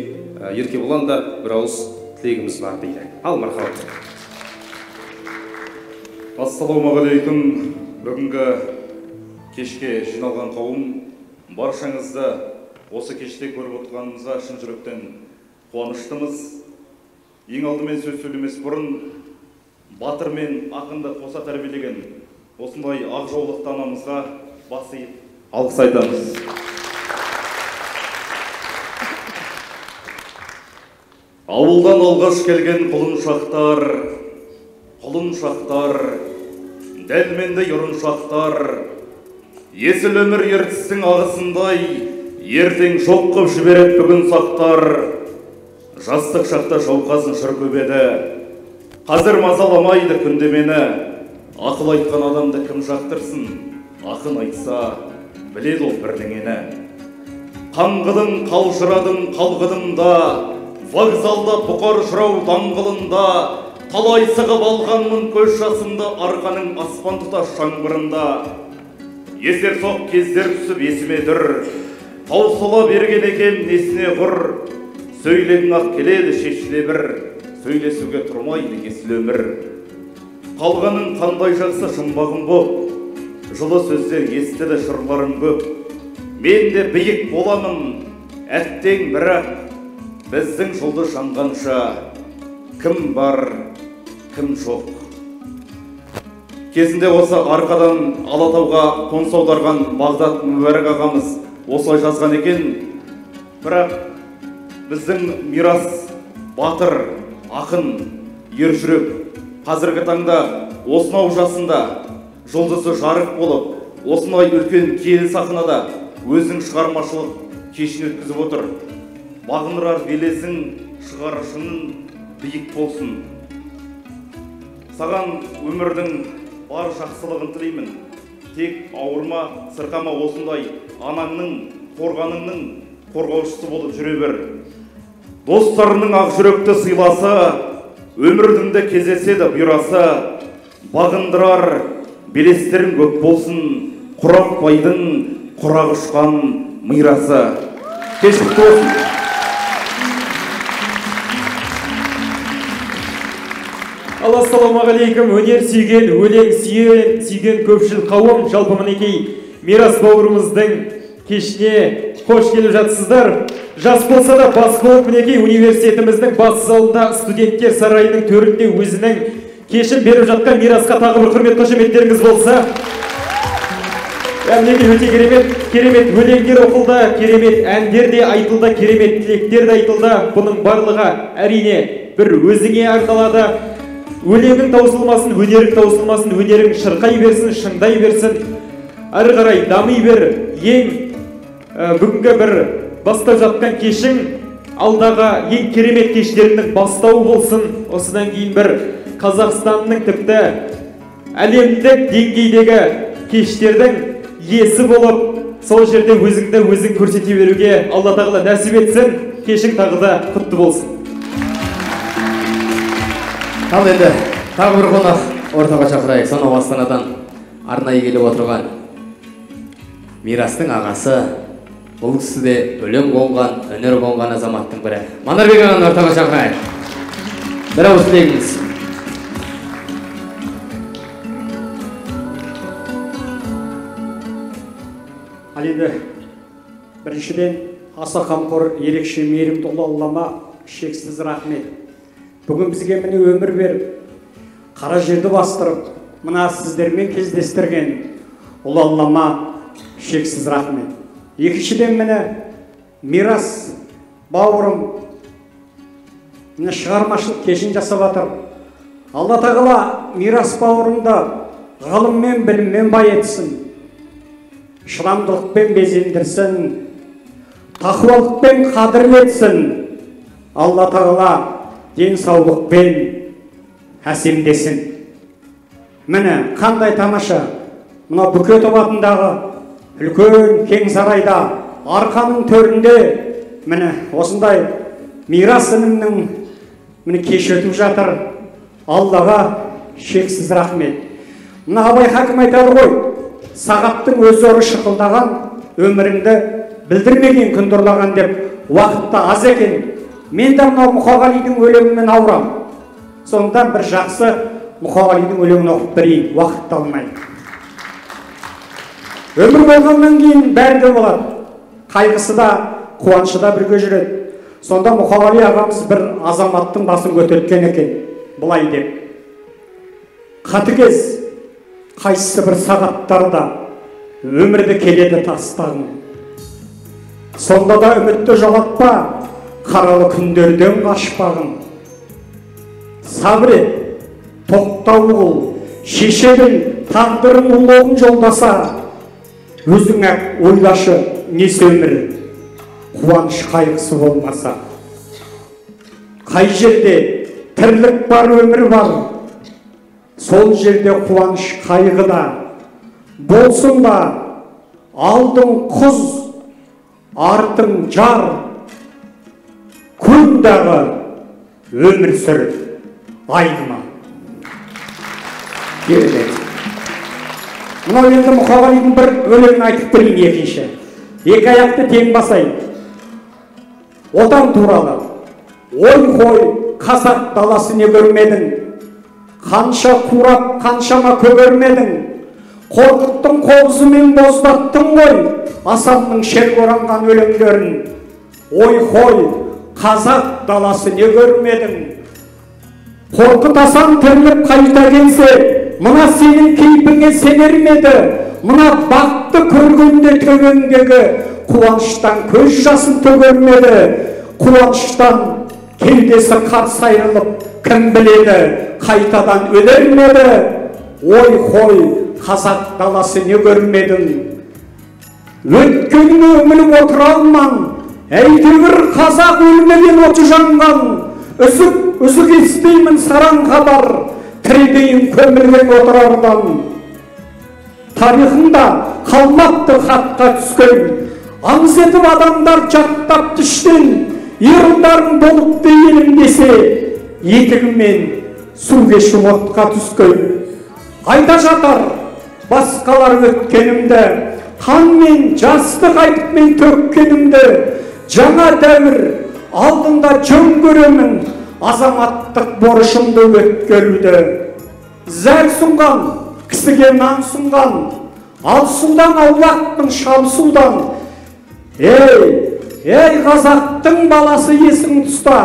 Еркебұлан да бір ауыз тілегіміз бар дейді. Ал мархабат. Ассалаумағалейкум. Бүгінгі кешке жиналған қауым, баршаңызды осы кеште көріп отырғанымызға шын жүректен қуаныштымыз. Ең алдымен сөз сөйлемес бұрын батыр мен ақынды қоса тәрбиелеген осындай ақ жаулықты анамызға бас иіп алғыс айтамыз. Ауылдан алғаш келген құлыншақтар, құлыншақтар, дәлмендей ұрыншақтар, есіл өмір ертістің ағысындай, ертең жоқ қып жібереді бүгін сақтар. Жастық шақта жауқазын шыр көп еді, қазір мазаламайды күнде мені. Ақыл айтқан адамды кім жақтырсын, ақын айтса біледі ол бірдеңені. Қаңғыдың, қалжырадың, қалғыдым да, вокзалда бұқар жырау даңғылында, талай сығып алғанмын көз жасымды арқаның аспан тұтас жаңбырында. Есерсоқ кездер түсіп есіме дүр, таусыла берген екен несіне құр. Сөйлегің ақ келеді шешіле бір, сөйлесуге тұрмайды есіл өмір. Қалғаның қандай жақсы жұмбағым боп, жылы сөздер естіді жырларым көп. Мен де биік боламын, әттең бірақ, біздің жұлдыз жанғанша кім бар, кім жоқ. Кезінде осы Арқадан Алатауға қоныс аударған Бағдат Мүбәрак ағамыз осылай жазған екен. Бірақ біздің Мирас батыр, ақын, ержүрек қазіргі таңда осынау жасында жұлдызы жарық болып, осындай үлкен киелі сахнада өзінің шығармашылық кешін өткізіп отыр. Бағындырар белесің, шығар шыңың биік болсын. Саған өмірдің бар жақсылығын тілеймін. Тек ауырма, сырқама, осындай анаңның, қорғаныңның қорғаушысы болып жүре бер. Достарының ақ жүректі сыйласы, өмірдің де кездеседі бұйрасы. Бағындырар белестерің көп болсын, құрақбайдың құрақ ұшқан мирасы. Кеш құтты болсын. Ал ассалаумағалейкум, өнер сүйген, өлең сүйген көпшіл қауым, жалпы мінекей Мирас бауырымыздың кешіне қош келіп жатсыздар. Жас болса да бас болып мінекей университетіміздің бас залында студенттер сарайының төрінде өзінің кешін беріп жатқан Мирасқа тағы бір құрмет қошеметтеріңіз болса. Мінекей өте керемет, керемет өлеңдер оқылды, керемет әндер де айтылды, керемет тілектер де айтылды. Бұның барлығы әрине бір өзіңе арналады. Өлеңің таусылмасын, өнерің таусылмасын, өнерің шырқай берсін, шыңдай берсін, әрі қарай дами бер. Ең бүгінгі бір бастап жатқан кешің алдағы ең керемет кештерінің бастауы болсын. Осыдан кейін бір Қазақстанның тіпті әлемдік деңгейдегі кештердің иесі болып, сол жерде өзіңді өзің көрсете беруге Алла тағала нәсіп етсін. Кешің тағы да құтты болсын. Ал енді тағы бір қонақ ортаға шақырайық. Сонау Астанадан арнайы келіп отырған Мирастың ағасы, бұл кісі де өлең қонған, өнер қонған азаматтың бірі. Манарбек ағаны ортаға шақырайық. Бір ауыз тілегіңіз. Ал енді біріншіден аса қамқор, ерекше мейірімді ұлы Аллама шексіз рахмет. Бүгін бізге міне өмір беріп, қара жерді бастырып, мына сіздермен кездестірген ұлы Аллама шексіз рахмет. Екіншіден міне Мирас бауырым міне шығармашылық кешін жасап жатыр. Алла тағала Мирас бауырымды ғылыммен, біліммен байытсын, шыдамдылықпен безендірсін, тақуалықпен қадірлетсін. Алла тағала денсаулықпен әсемдесін. Міне қандай тамаша. Мына Бөкетов атындағы үлкен кең сарайда, арқаның төрінде міне осындай Мирас інімнің міне кеш өтіп жатыр. Аллаға шексіз рахмет. Мына Абай хакім айтады ғой, сағаттың өз ұры шықылдаған, өміріңді білдірмеген күндірлаған деп, уақытта аз екен. Мен де мынау Мұқағалидың өлеңімен ауырам. Сондықтан бір жақсы Мұқағалидың өлеңін оқып берейін, уақытты алмай. Өмір болғаннан кейін бәрі де болады. Қайғысы да, қуанышы да бірге жүреді. Сонда Мұқағали ағамыз бір азаматтың басын көтерткен екен, былай деп. Қатыгез, қайсысы бір сағаттарда өмірді келеді тастағың. Сонда да үмітті жоғалтпа, қаралы күндерден қашпағын. Сабыр ет, тоқтау қыл, шеше біл, тағдырың ұлығын жолдаса, өзің-ақ ойлашы несі өмір, қуаныш қайғысы болмаса. Қай жерде тірлік бар, өмір бар, сол жерде қуаныш қайғы да болсын да, алдың құз, артың жар, күн дағы өмір сүр айныма. Керемет. Мынау енді Мұқағалидың бір өлеңін айтып берейін екінші. Екі аяқты тең басайын. Отан туралы. Ой қой, қазақ даласы не көрмедің? Қанша қурап, қаншама көгермедің? Қорқыттың қобызымен боздаттың ғой, Асанның шерге оранған өлеңдерін. Ой қой, қазақ даласы не көрмедің? Қорқыт Асан тіріліп қайта келсе, мына сенің кейпіңе сенер ме еді? Мына бақты көргенде төбеңдегі қуаныштан көз жасын төгер ме еді? Қуаныштан кеудесі қарс айырылып, кім біледі, қайтадан өлер ме еді? Ой қой, қазақ даласы не көрмедің? Өткеніңе үңіліп отыра алман, әйтеуір қазақ өлмеген оты жанған. Үзік үзік естимін сараң хабар, тірідейін көмілген отырардан. Тарихында қалмапты хатқа түскен, аңыз етіп адамдар жаттап түштен, ер ұлдарың болыпты елім десе, етігімен су кешіп отқа түскен. Айта жатар басқалар өткенімді, қанмен жастық айтып мен төккенімді, жаңа дәуір алдында жөн көремін, азаматтық борышымды өткеруді. Зәр сұнған, кісіге нан сұнған, алсудан аулақпын шалсудан. Ей, ей қазақтың баласы есің тұста,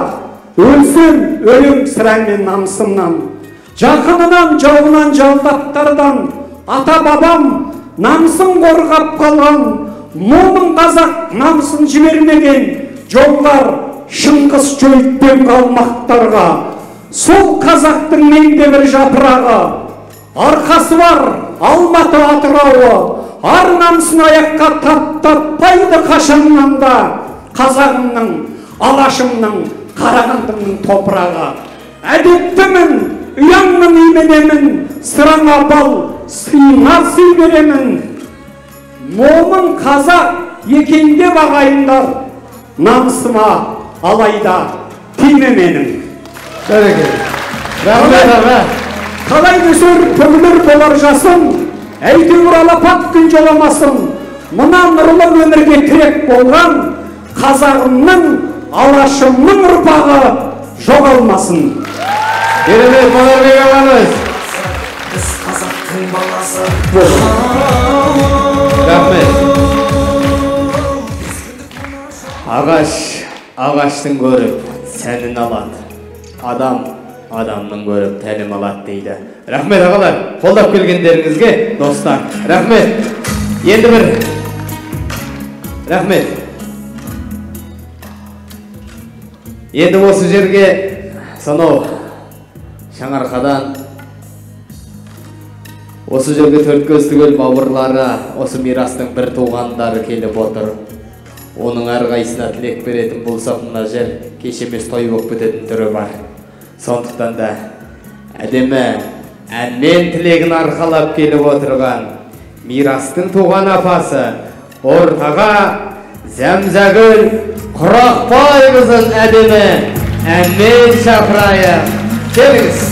өлсем өлем сірә мен намысымнан. Жақынынан, жауынан, жалдаптардан, ата-бабам намысын қорғап қалған, момын қазақ намысын жібермеген, жоңғар Шыңғыс жойытпен қалмақтарға. Сол қазақтың менде бір жапырағы, арқасы бар Алматы Атырауы, ар намысын аяққа таптатпайды қашаннан да, қазағымның, алашымның, Қарағандымның топырағы. Әдептімін, ұяңмын, именемін, сыраңа бал, сыйыңа сый беремін. Момын қазақ екен деп ағайындар, намысыма алайда тиме менің. Рахмет аға. Қалай өсер төгілер болар жасым, әйтеуір алапат күн жоламасын. Мына нұрлы өмірге тірек болған қазағымның, алашымның ұрпағы жоғалмасын. Керемет, Манарбек ағамыз. Біз қазақтың баласы. Рахмет. Ағаш ағаштың көріп сәнін алады, адам адамның көріп тәлім алады дейді. Рахмет ағалар, қолдап келгендеріңізге, достар. Рахмет. Енді бір рахмет. Енді осы жерге сонау Шаңарқадан осы жерге төрт көз түгел бауырлары, осы Мирастың бір туғандары келіп отыр. Оның әрқайсысына тілек беретін болсақ, мына жер кеш емес той болып кететін түрі бар. Сондықтан да әдемі әнмен тілегін арқалап келіп отырған Мирастың туған апасы ортаға Зәмзәгүл Құрақбайқызын әдемі әнмен шақырайық. Келіңіз.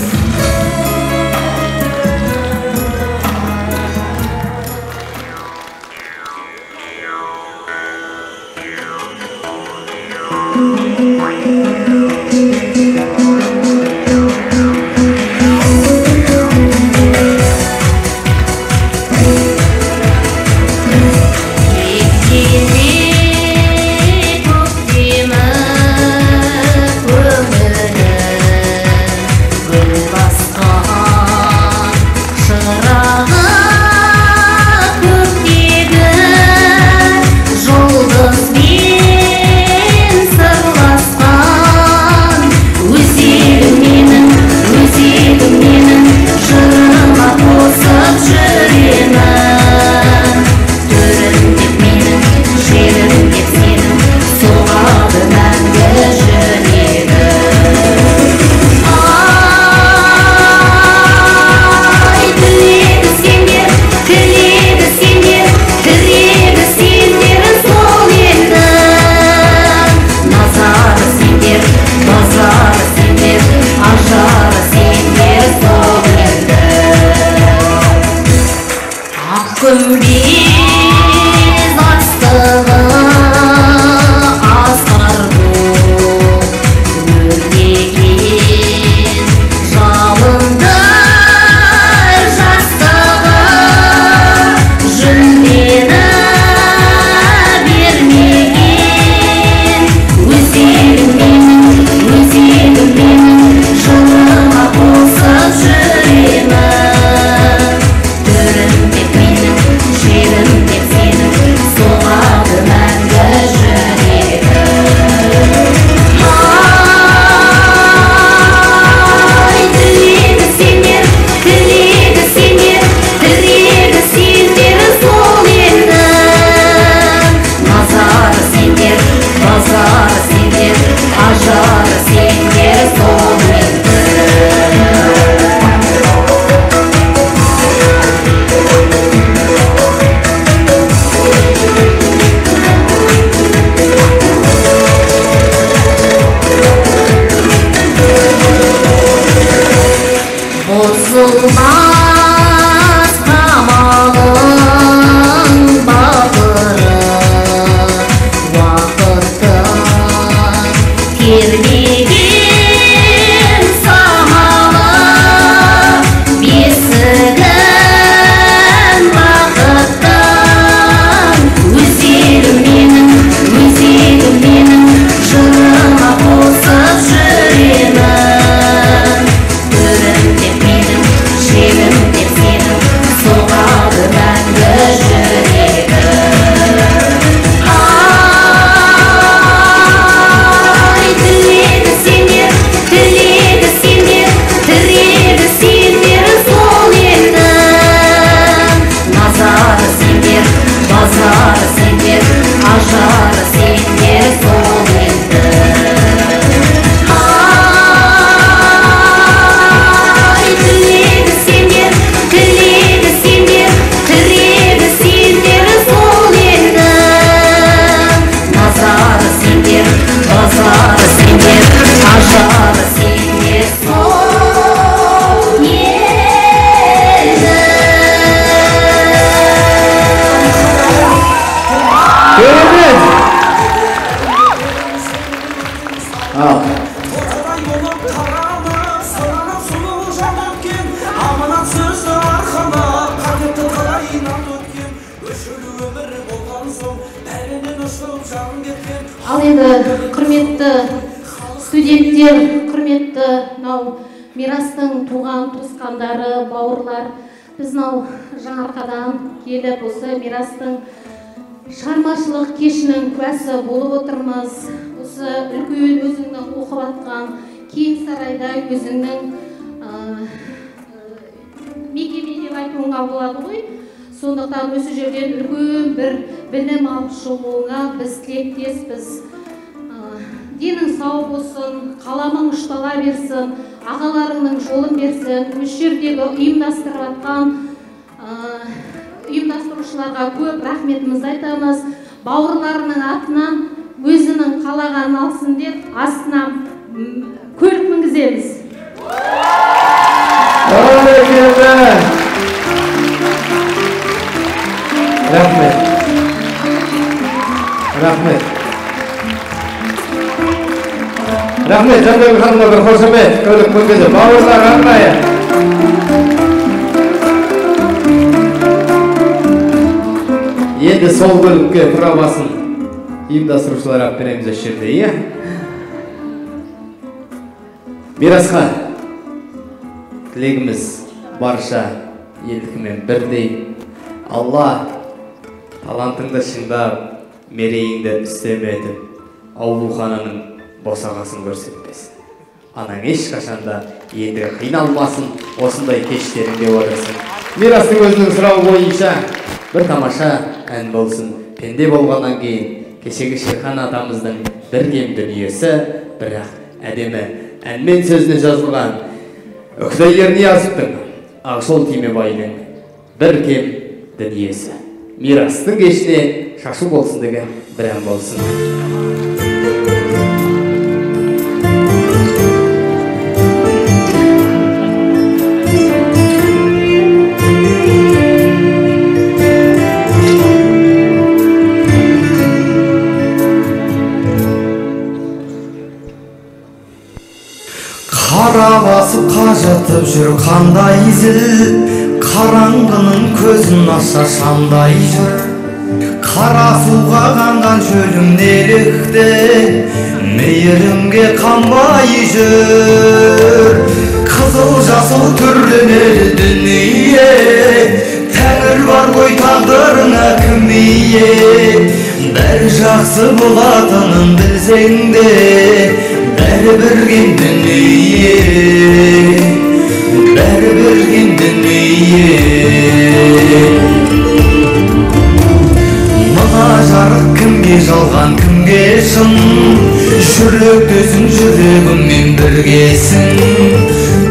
Ал енді құрметті студенттер, құрметті мынау Мирастың туған туысқандары, бауырлар, біз мынау Жаңаарқадан келіп осы Мирастың шығармашылық кешінің куәсі болып отырмыз. Осы үлкен өзіңнің оқып атқан кең сарайда өзіңнің мекеме деп айтуыңа болады ғой. Сондықтан осы жерден үлкен бір білім алып шығуыңа біз тілектеспіз. Денің сау болсын, қаламың ұштала берсін, ағаларыңның жолын берсін. Осы жердегі ұйымдастырып жатқан Ұйымдастырушыларға көп рахметімізді айтамыз. Бауырларының атынан өзінің қалағанын алсын деп астына көлік мінгіземіз. Рахмет. Рахмет. Рахмет, Жандарбек ханымға бір қошемет, көлік мінгізіп. Бауырлар арнайы. Енді сол көлікке правасын ұйымдастырушылар алып береміз осы жерде, иә? Мирасқа тілегіміз барша елдікімен бірдей. Алла талантыңды шыңдап, мерейіңді үстем етіп, аурухананың босағасын көрсетпесін. Анаң ешқашанда енді қиналмасын, осындай кештеріңде отырсын. Мирастың өзінің сұрауы бойынша бір тамаша ән болсын. Пенде болғаннан кейін кешегі Шерхан атамыздың бір кем дүниесі, бірақ әдемі әнмен сөзіне жазылған Үкітай Ерниязовтың Ақжол Түймебайдың бір кем дүниесі. Мирастың кешіне шашу болсын деген бір ән болсын. Қара басып қажытып жүр қандай зіл, қараңғының көзін аша шамдай жүр. Қара суға қанған шөлім неліктен мейірімге қанбай жүр. Қызыл жасыл түрленеді дүние, тәңір бар ғой тағдырына кім ие. Бәрі жақсы болатынын білсең де, бәрі бірген дүние, бәрі бірген дүние. Мына жарық кімге жалған, кімге шын, жүректесің жүрегіммен біргесің.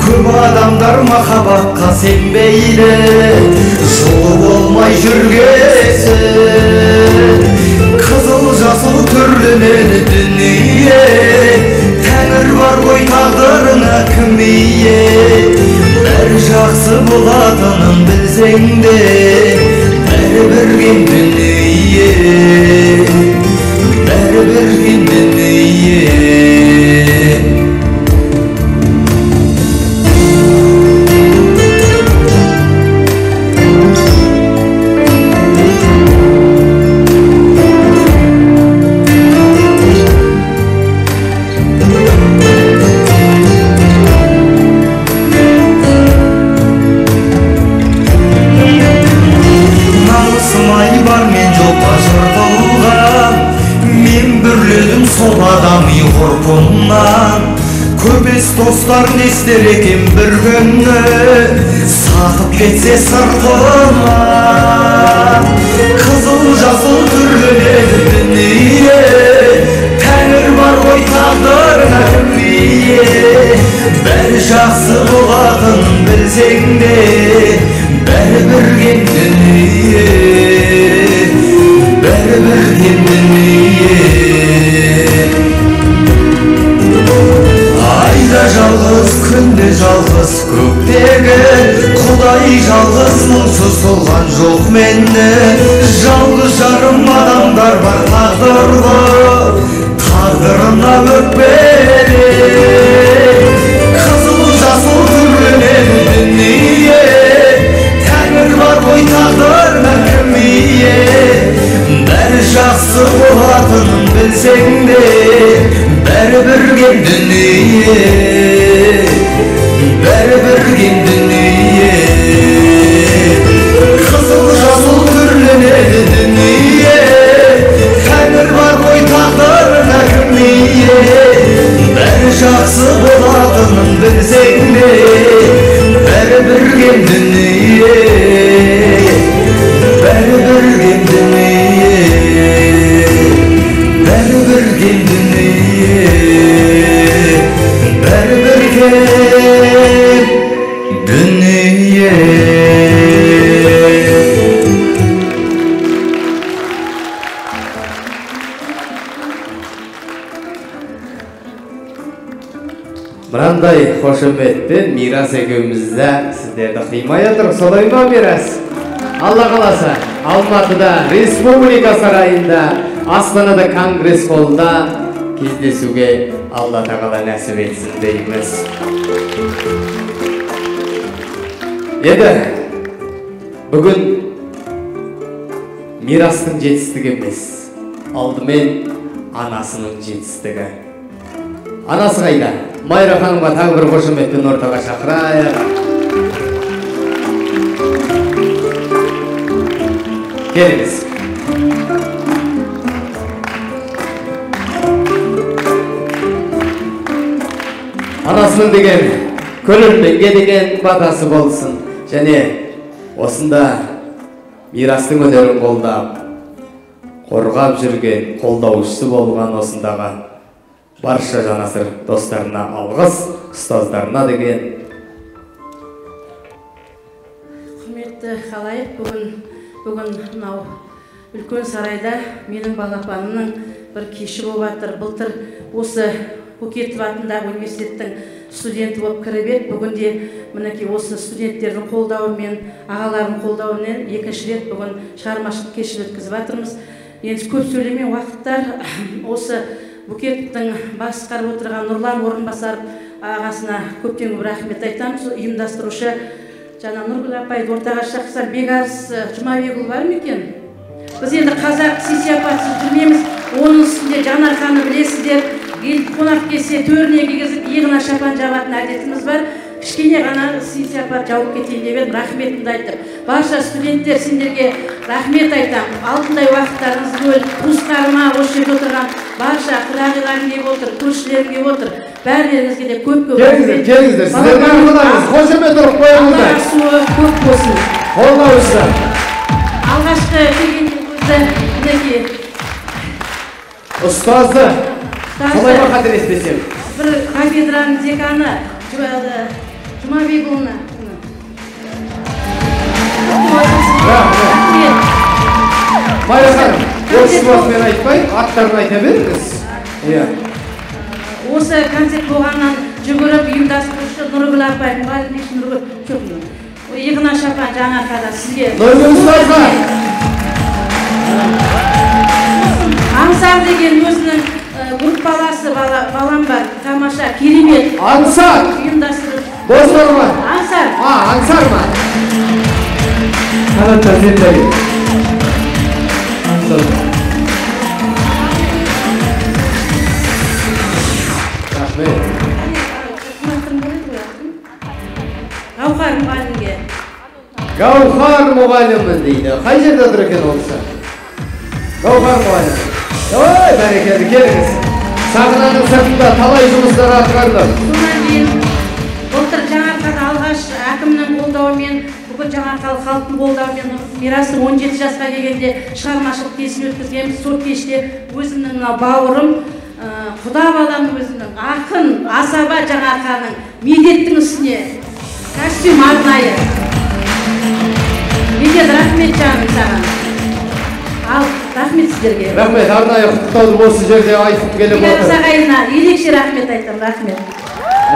Көп адамдар махаббатқа сенбейді, жолы болмай жүргесін. Қызыл жасыл түрленеді дүние, тәңір бар ғой тағдырына кім ие. Бәрі жақсы болатынын білсең де, бәрі бірген дүние, бәрі бірген дүние. Достар не істер екен бір күні, сатып кетсе сыртынан. Қызыл жасыл түрленеді дүние, тәңір бар ғой тағдырына кім ие. Бәрі жақсы болатынын білсең де, бәрі бірген дүние, бәрі бірген дүние. Айда жалғыз, күнде жалғыз, көктегі Құдай жалғыз, мұңсыз болған жоқ мені. Жалғыз жарым адамдар бар тағдырлы, тағдырына өкпелі. Қызыл жасыл түрленеді дүние, тәңір бар ғой тағдырына кім ие. Бәрі жақсы болатынын білсең де, бәрі бірген дүние, бәрі бірген дүние. Қызыл жасыл түрленеді дүние, тәңір бар ғой тағдырына кім ие. Бәрі жақсы болатынын білсең де, бәрі бірген дүние, бәрі бірген дүние, бәрі бірген дүние, бәрі бірген дүние. Мынандай қошеметпен Мирас екеумізді сіздерді қимай отыр. Солай ма, Мирас? Алла қаласа, Алматыда, Республика сарайында, Астанада Конгресс холлда кездесуге Алла тағала нәсіп етсін дейміз. Енді бүгін Мирастың жетістігі емес, алдымен анасының жетістігі. Анасы қайда? Майра ханымға тағы бір қошеметпен ортаға шақырайық. Келіңіз. Анасының деген көрерменге деген батасы болсын. Және осында Мирастың өнерін қолдап, қорғап жүрген, қолдаушысы болған осындағы барша жанасыр достарына алғыс, ұстаздарына деген. Құрметті халайық, бүгін мынау үлкен сарайда менің балапанымның бір кеші болып жатыр. Былтыр осы Бөкетов атындағы университеттің студенті болып кіріп еді. Бүгінде мінекей осы студенттердің қолдауымен, ағаларының қолдауымен екінші рет бүгін шығармашылық кеш өткізіп жатырмыз. Енді көп сөйлемей уақыттар осы Бөкетовтің басқарып отырған Нұрлан Орынбасаров ағасына көптен көп рахмет айтамыз. Ұйымдастырушы жаңа Нұргүл апайды ортаға шақырсам, Бекарыс Жұмабекұлы бар ма екен? Біз енді қазақ сый-сияпатсыз жүрмейміз. Оның үстінде Жанарқаны білесіздер, ел қонақ келсе төріне кигізіп, иығына шапан жабатын әдетіміз бар. Кішкене ғана сый-сияпат жауып кетейін деп едім, рахметімді айтып. Барша студенттер, сендерге рахмет айтамын. Алтындай уақыттарыңызды бөліп, туыстарыма, осы жерде отырған барша құдағиларым келіп отыр, көршілерім келіп отыр. Бәріңізге де көп-көп рахмет. Келіңіздер, сіздердің қолдарыңыз, қошемет ұрып қойыңыздар. Алла суы көп болсын. Қолдаушы. Алғашқы келгенде өзі мінекей ұстазы, солай ма қателеспесем? Бір кафедраның деканы Жұмабекұлына. Рахмет. Майра ханым, осы уақытпен айтпай, аттарын айта беріңіз. Иә. Осы концерт болғаннан жүгіріп ұйымдастырушы Нұргүл апай, мұғалім Нұргүл, жоқ, иығына шапан Жаңаарқада сізге. Нұргүл ұстазға. Аңсар деген өзінің группаласы балам бар, тамаша, керемет. Аңсар! Ұйымдастырып. Достар ма? Аңсар. А, Аңсар ма? Қанат Зендәлі. Аңсар. Рахмет. Гаухар мұғалімге. Гаухар мұғалімін дейді. Қай жерде отыр екен ол кісі? Гаухар мұғалім. Ой, бәрекелді, келіңіз. Сахнаның сыртында талай жұмыстар атқарды. Содан кейін былтыр Жаңаарқада алғаш әкімнің қолдауымен, бүкіл Жаңаарқалық халықтың қолдауымен Мирастың 17 жасқа келгенде шығармашылық кешін өткізгенбіз. Сол кеште өзімнің мынау бауырым, құда балам өзімнің, ақын, асаба Жаңаарқаның Медеттің үстіне костюм арнайы. Медет, рахмет жаным саған. Ал, рахмет сіздерге. Рахмет, арнайы құттықтауды осы жерде айтқым келіп отыр. Бекарыс ағайына ерекше рахмет айтамын, рахмет.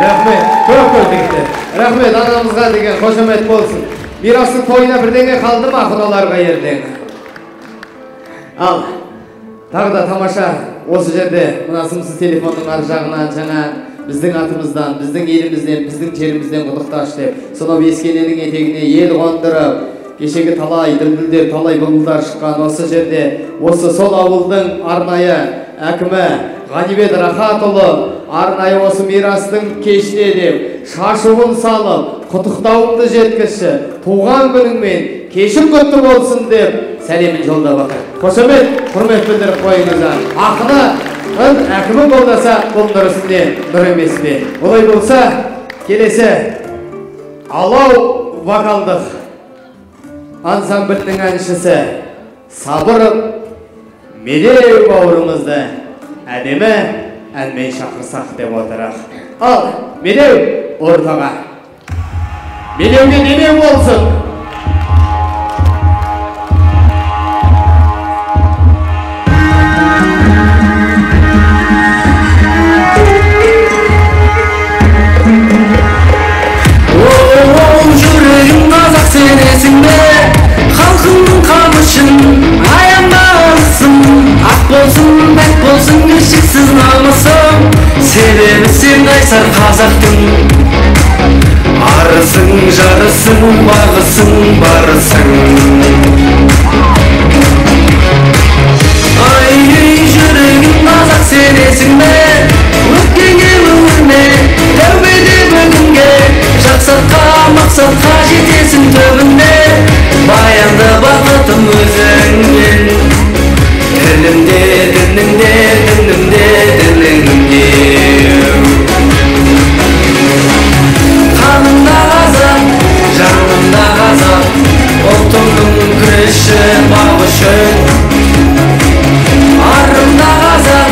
Рахмет, көп-көп жігіттер. Рахмет, анамызға деген қошемет болсын. Мирастың тойына бірдеңе қалды ма құдаларға ертең? Ал, тағы да тамаша осы жерде мына сымсыз телефонның ар жағынан жаңа біздің атымыздан, біздің елімізден, біздің жерімізден құттықташы деп, сонау Ескененің етегіне ел қондырып, кешегі талай дүлдүлдер, талай бұлбұлдар шыққан осы жерде, осы сол ауылдың арнайы әкімі Ғанибет Рахатұлы арнайы осы Мирастың кешіне деп шашуын салып, құттықтауымды жеткізші, туған күніңмен кешің құтты болсын деп сәлемін жолдап отыр. Қошемет, құрмет білдіріп қойыңыздар. Ақыны әкімі қолдаса, бұл нұр үстіне нұр емес пе? Олай болса, келесі Алау вокалдық ансамблінің әншісі Сабыров Медеу бауырымызды әдемі әнмен шақырсақ деп отырық. Ал, Медеу ортаға. Медеуге демеу болсын. Шексіз намысым, себебі сен қайсар қазақтың. Арысың, жарысың, бағысың, барысың. Ай, жүрегім қазақ, сенесің бе? Өткенге өңірме, тәубеде бүгінге. Жақсатқа, мақсатқа жетесің түбінде. Баянды бақытым өзіңмен. Тілімде, дінімде, дінімде, дініңде. Қанымда қазақ, жанымда қазақ, ұлтымның күресші бағы үшін. Арымда қазақ,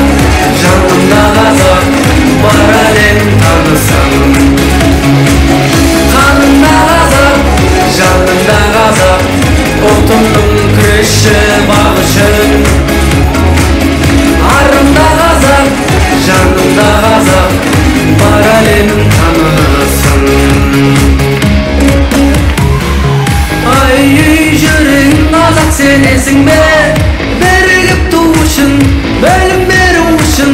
жанымда қазақ, бар әлем танысын. Қанымда қазақ, жанымда қазақ, ұлтымның күресші бағы үшін. Арымда қазақ, жанымда қазақ, бар әлем танысын. Ай, жүрегім қазақ, сенесің бе? Бірігіп ту үшін, бөлім беру үшін.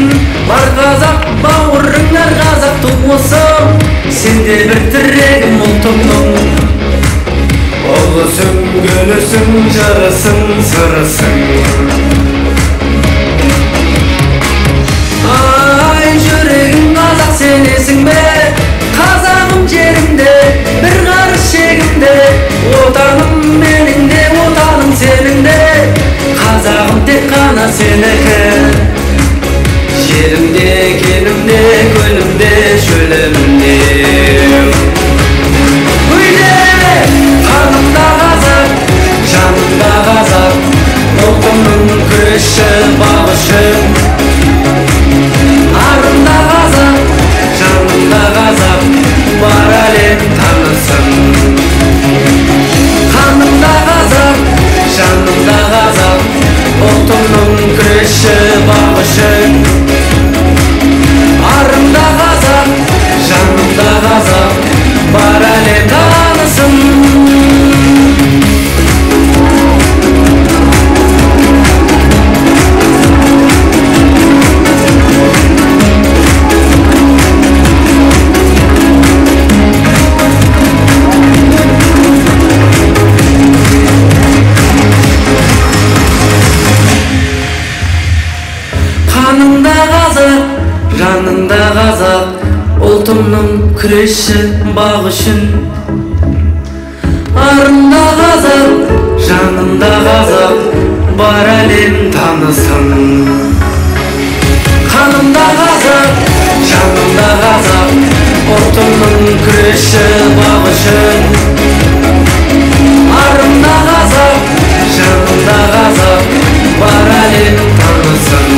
Бар қазақ бауырың, әр қазақ туысым. Сенде бір тірегім ұлтымның. Ұлысың, гүлісің, жырысың, сырысың. Ай, жүрегім қазақ, сенесің бе? Қазағым жерімде, бір қарыс шегімде. Отаным менің де, отаным сенің де. Қазағым тек қана сенікі. Жерімде, келімде, көлімде, шөлімде. Өйде, қанымда қазақ, жанымда қазақ, ұлтымның күресші бағы үшін. Арымда қазақ, жанымда қазақ, бар әлем танысын. Қанымда қазақ, жанымда қазақ, ұлтымның күресші бағы үшін. Арымда қазақ, жанымда қазақ, бар әлем танысын. Қанымда қазақ, жанымда қазақ, ұлтымның күресші бағы үшін. Арымда қазақ, жанымда қазақ, бар әлем танысын. Қанымда қазақ, жанымда қазақ, ұлтымның күресші бағы үшін. Арымда қазақ, жанымда қазақ, бар әлем танысын.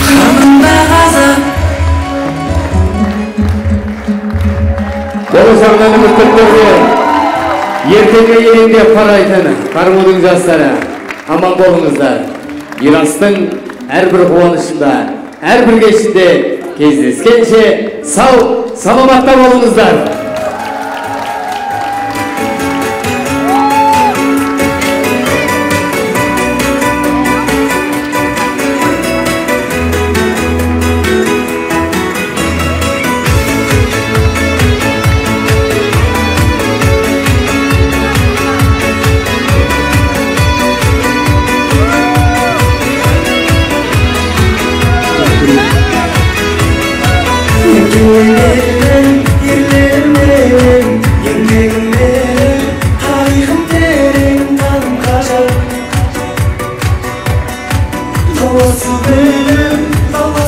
Қанымда қазақ. Болашағынан үмітті түрде ертеңге елеңдеп қарайтын ҚарМУ-дың жастары, аман болыңыздар. Мирастың әрбір қуанышында, әрбір кешінде кездескенше сау, саламатта болыңыздар. Ерлерім менің, тарихым терең, таным ғажап. Таласу білім, таласу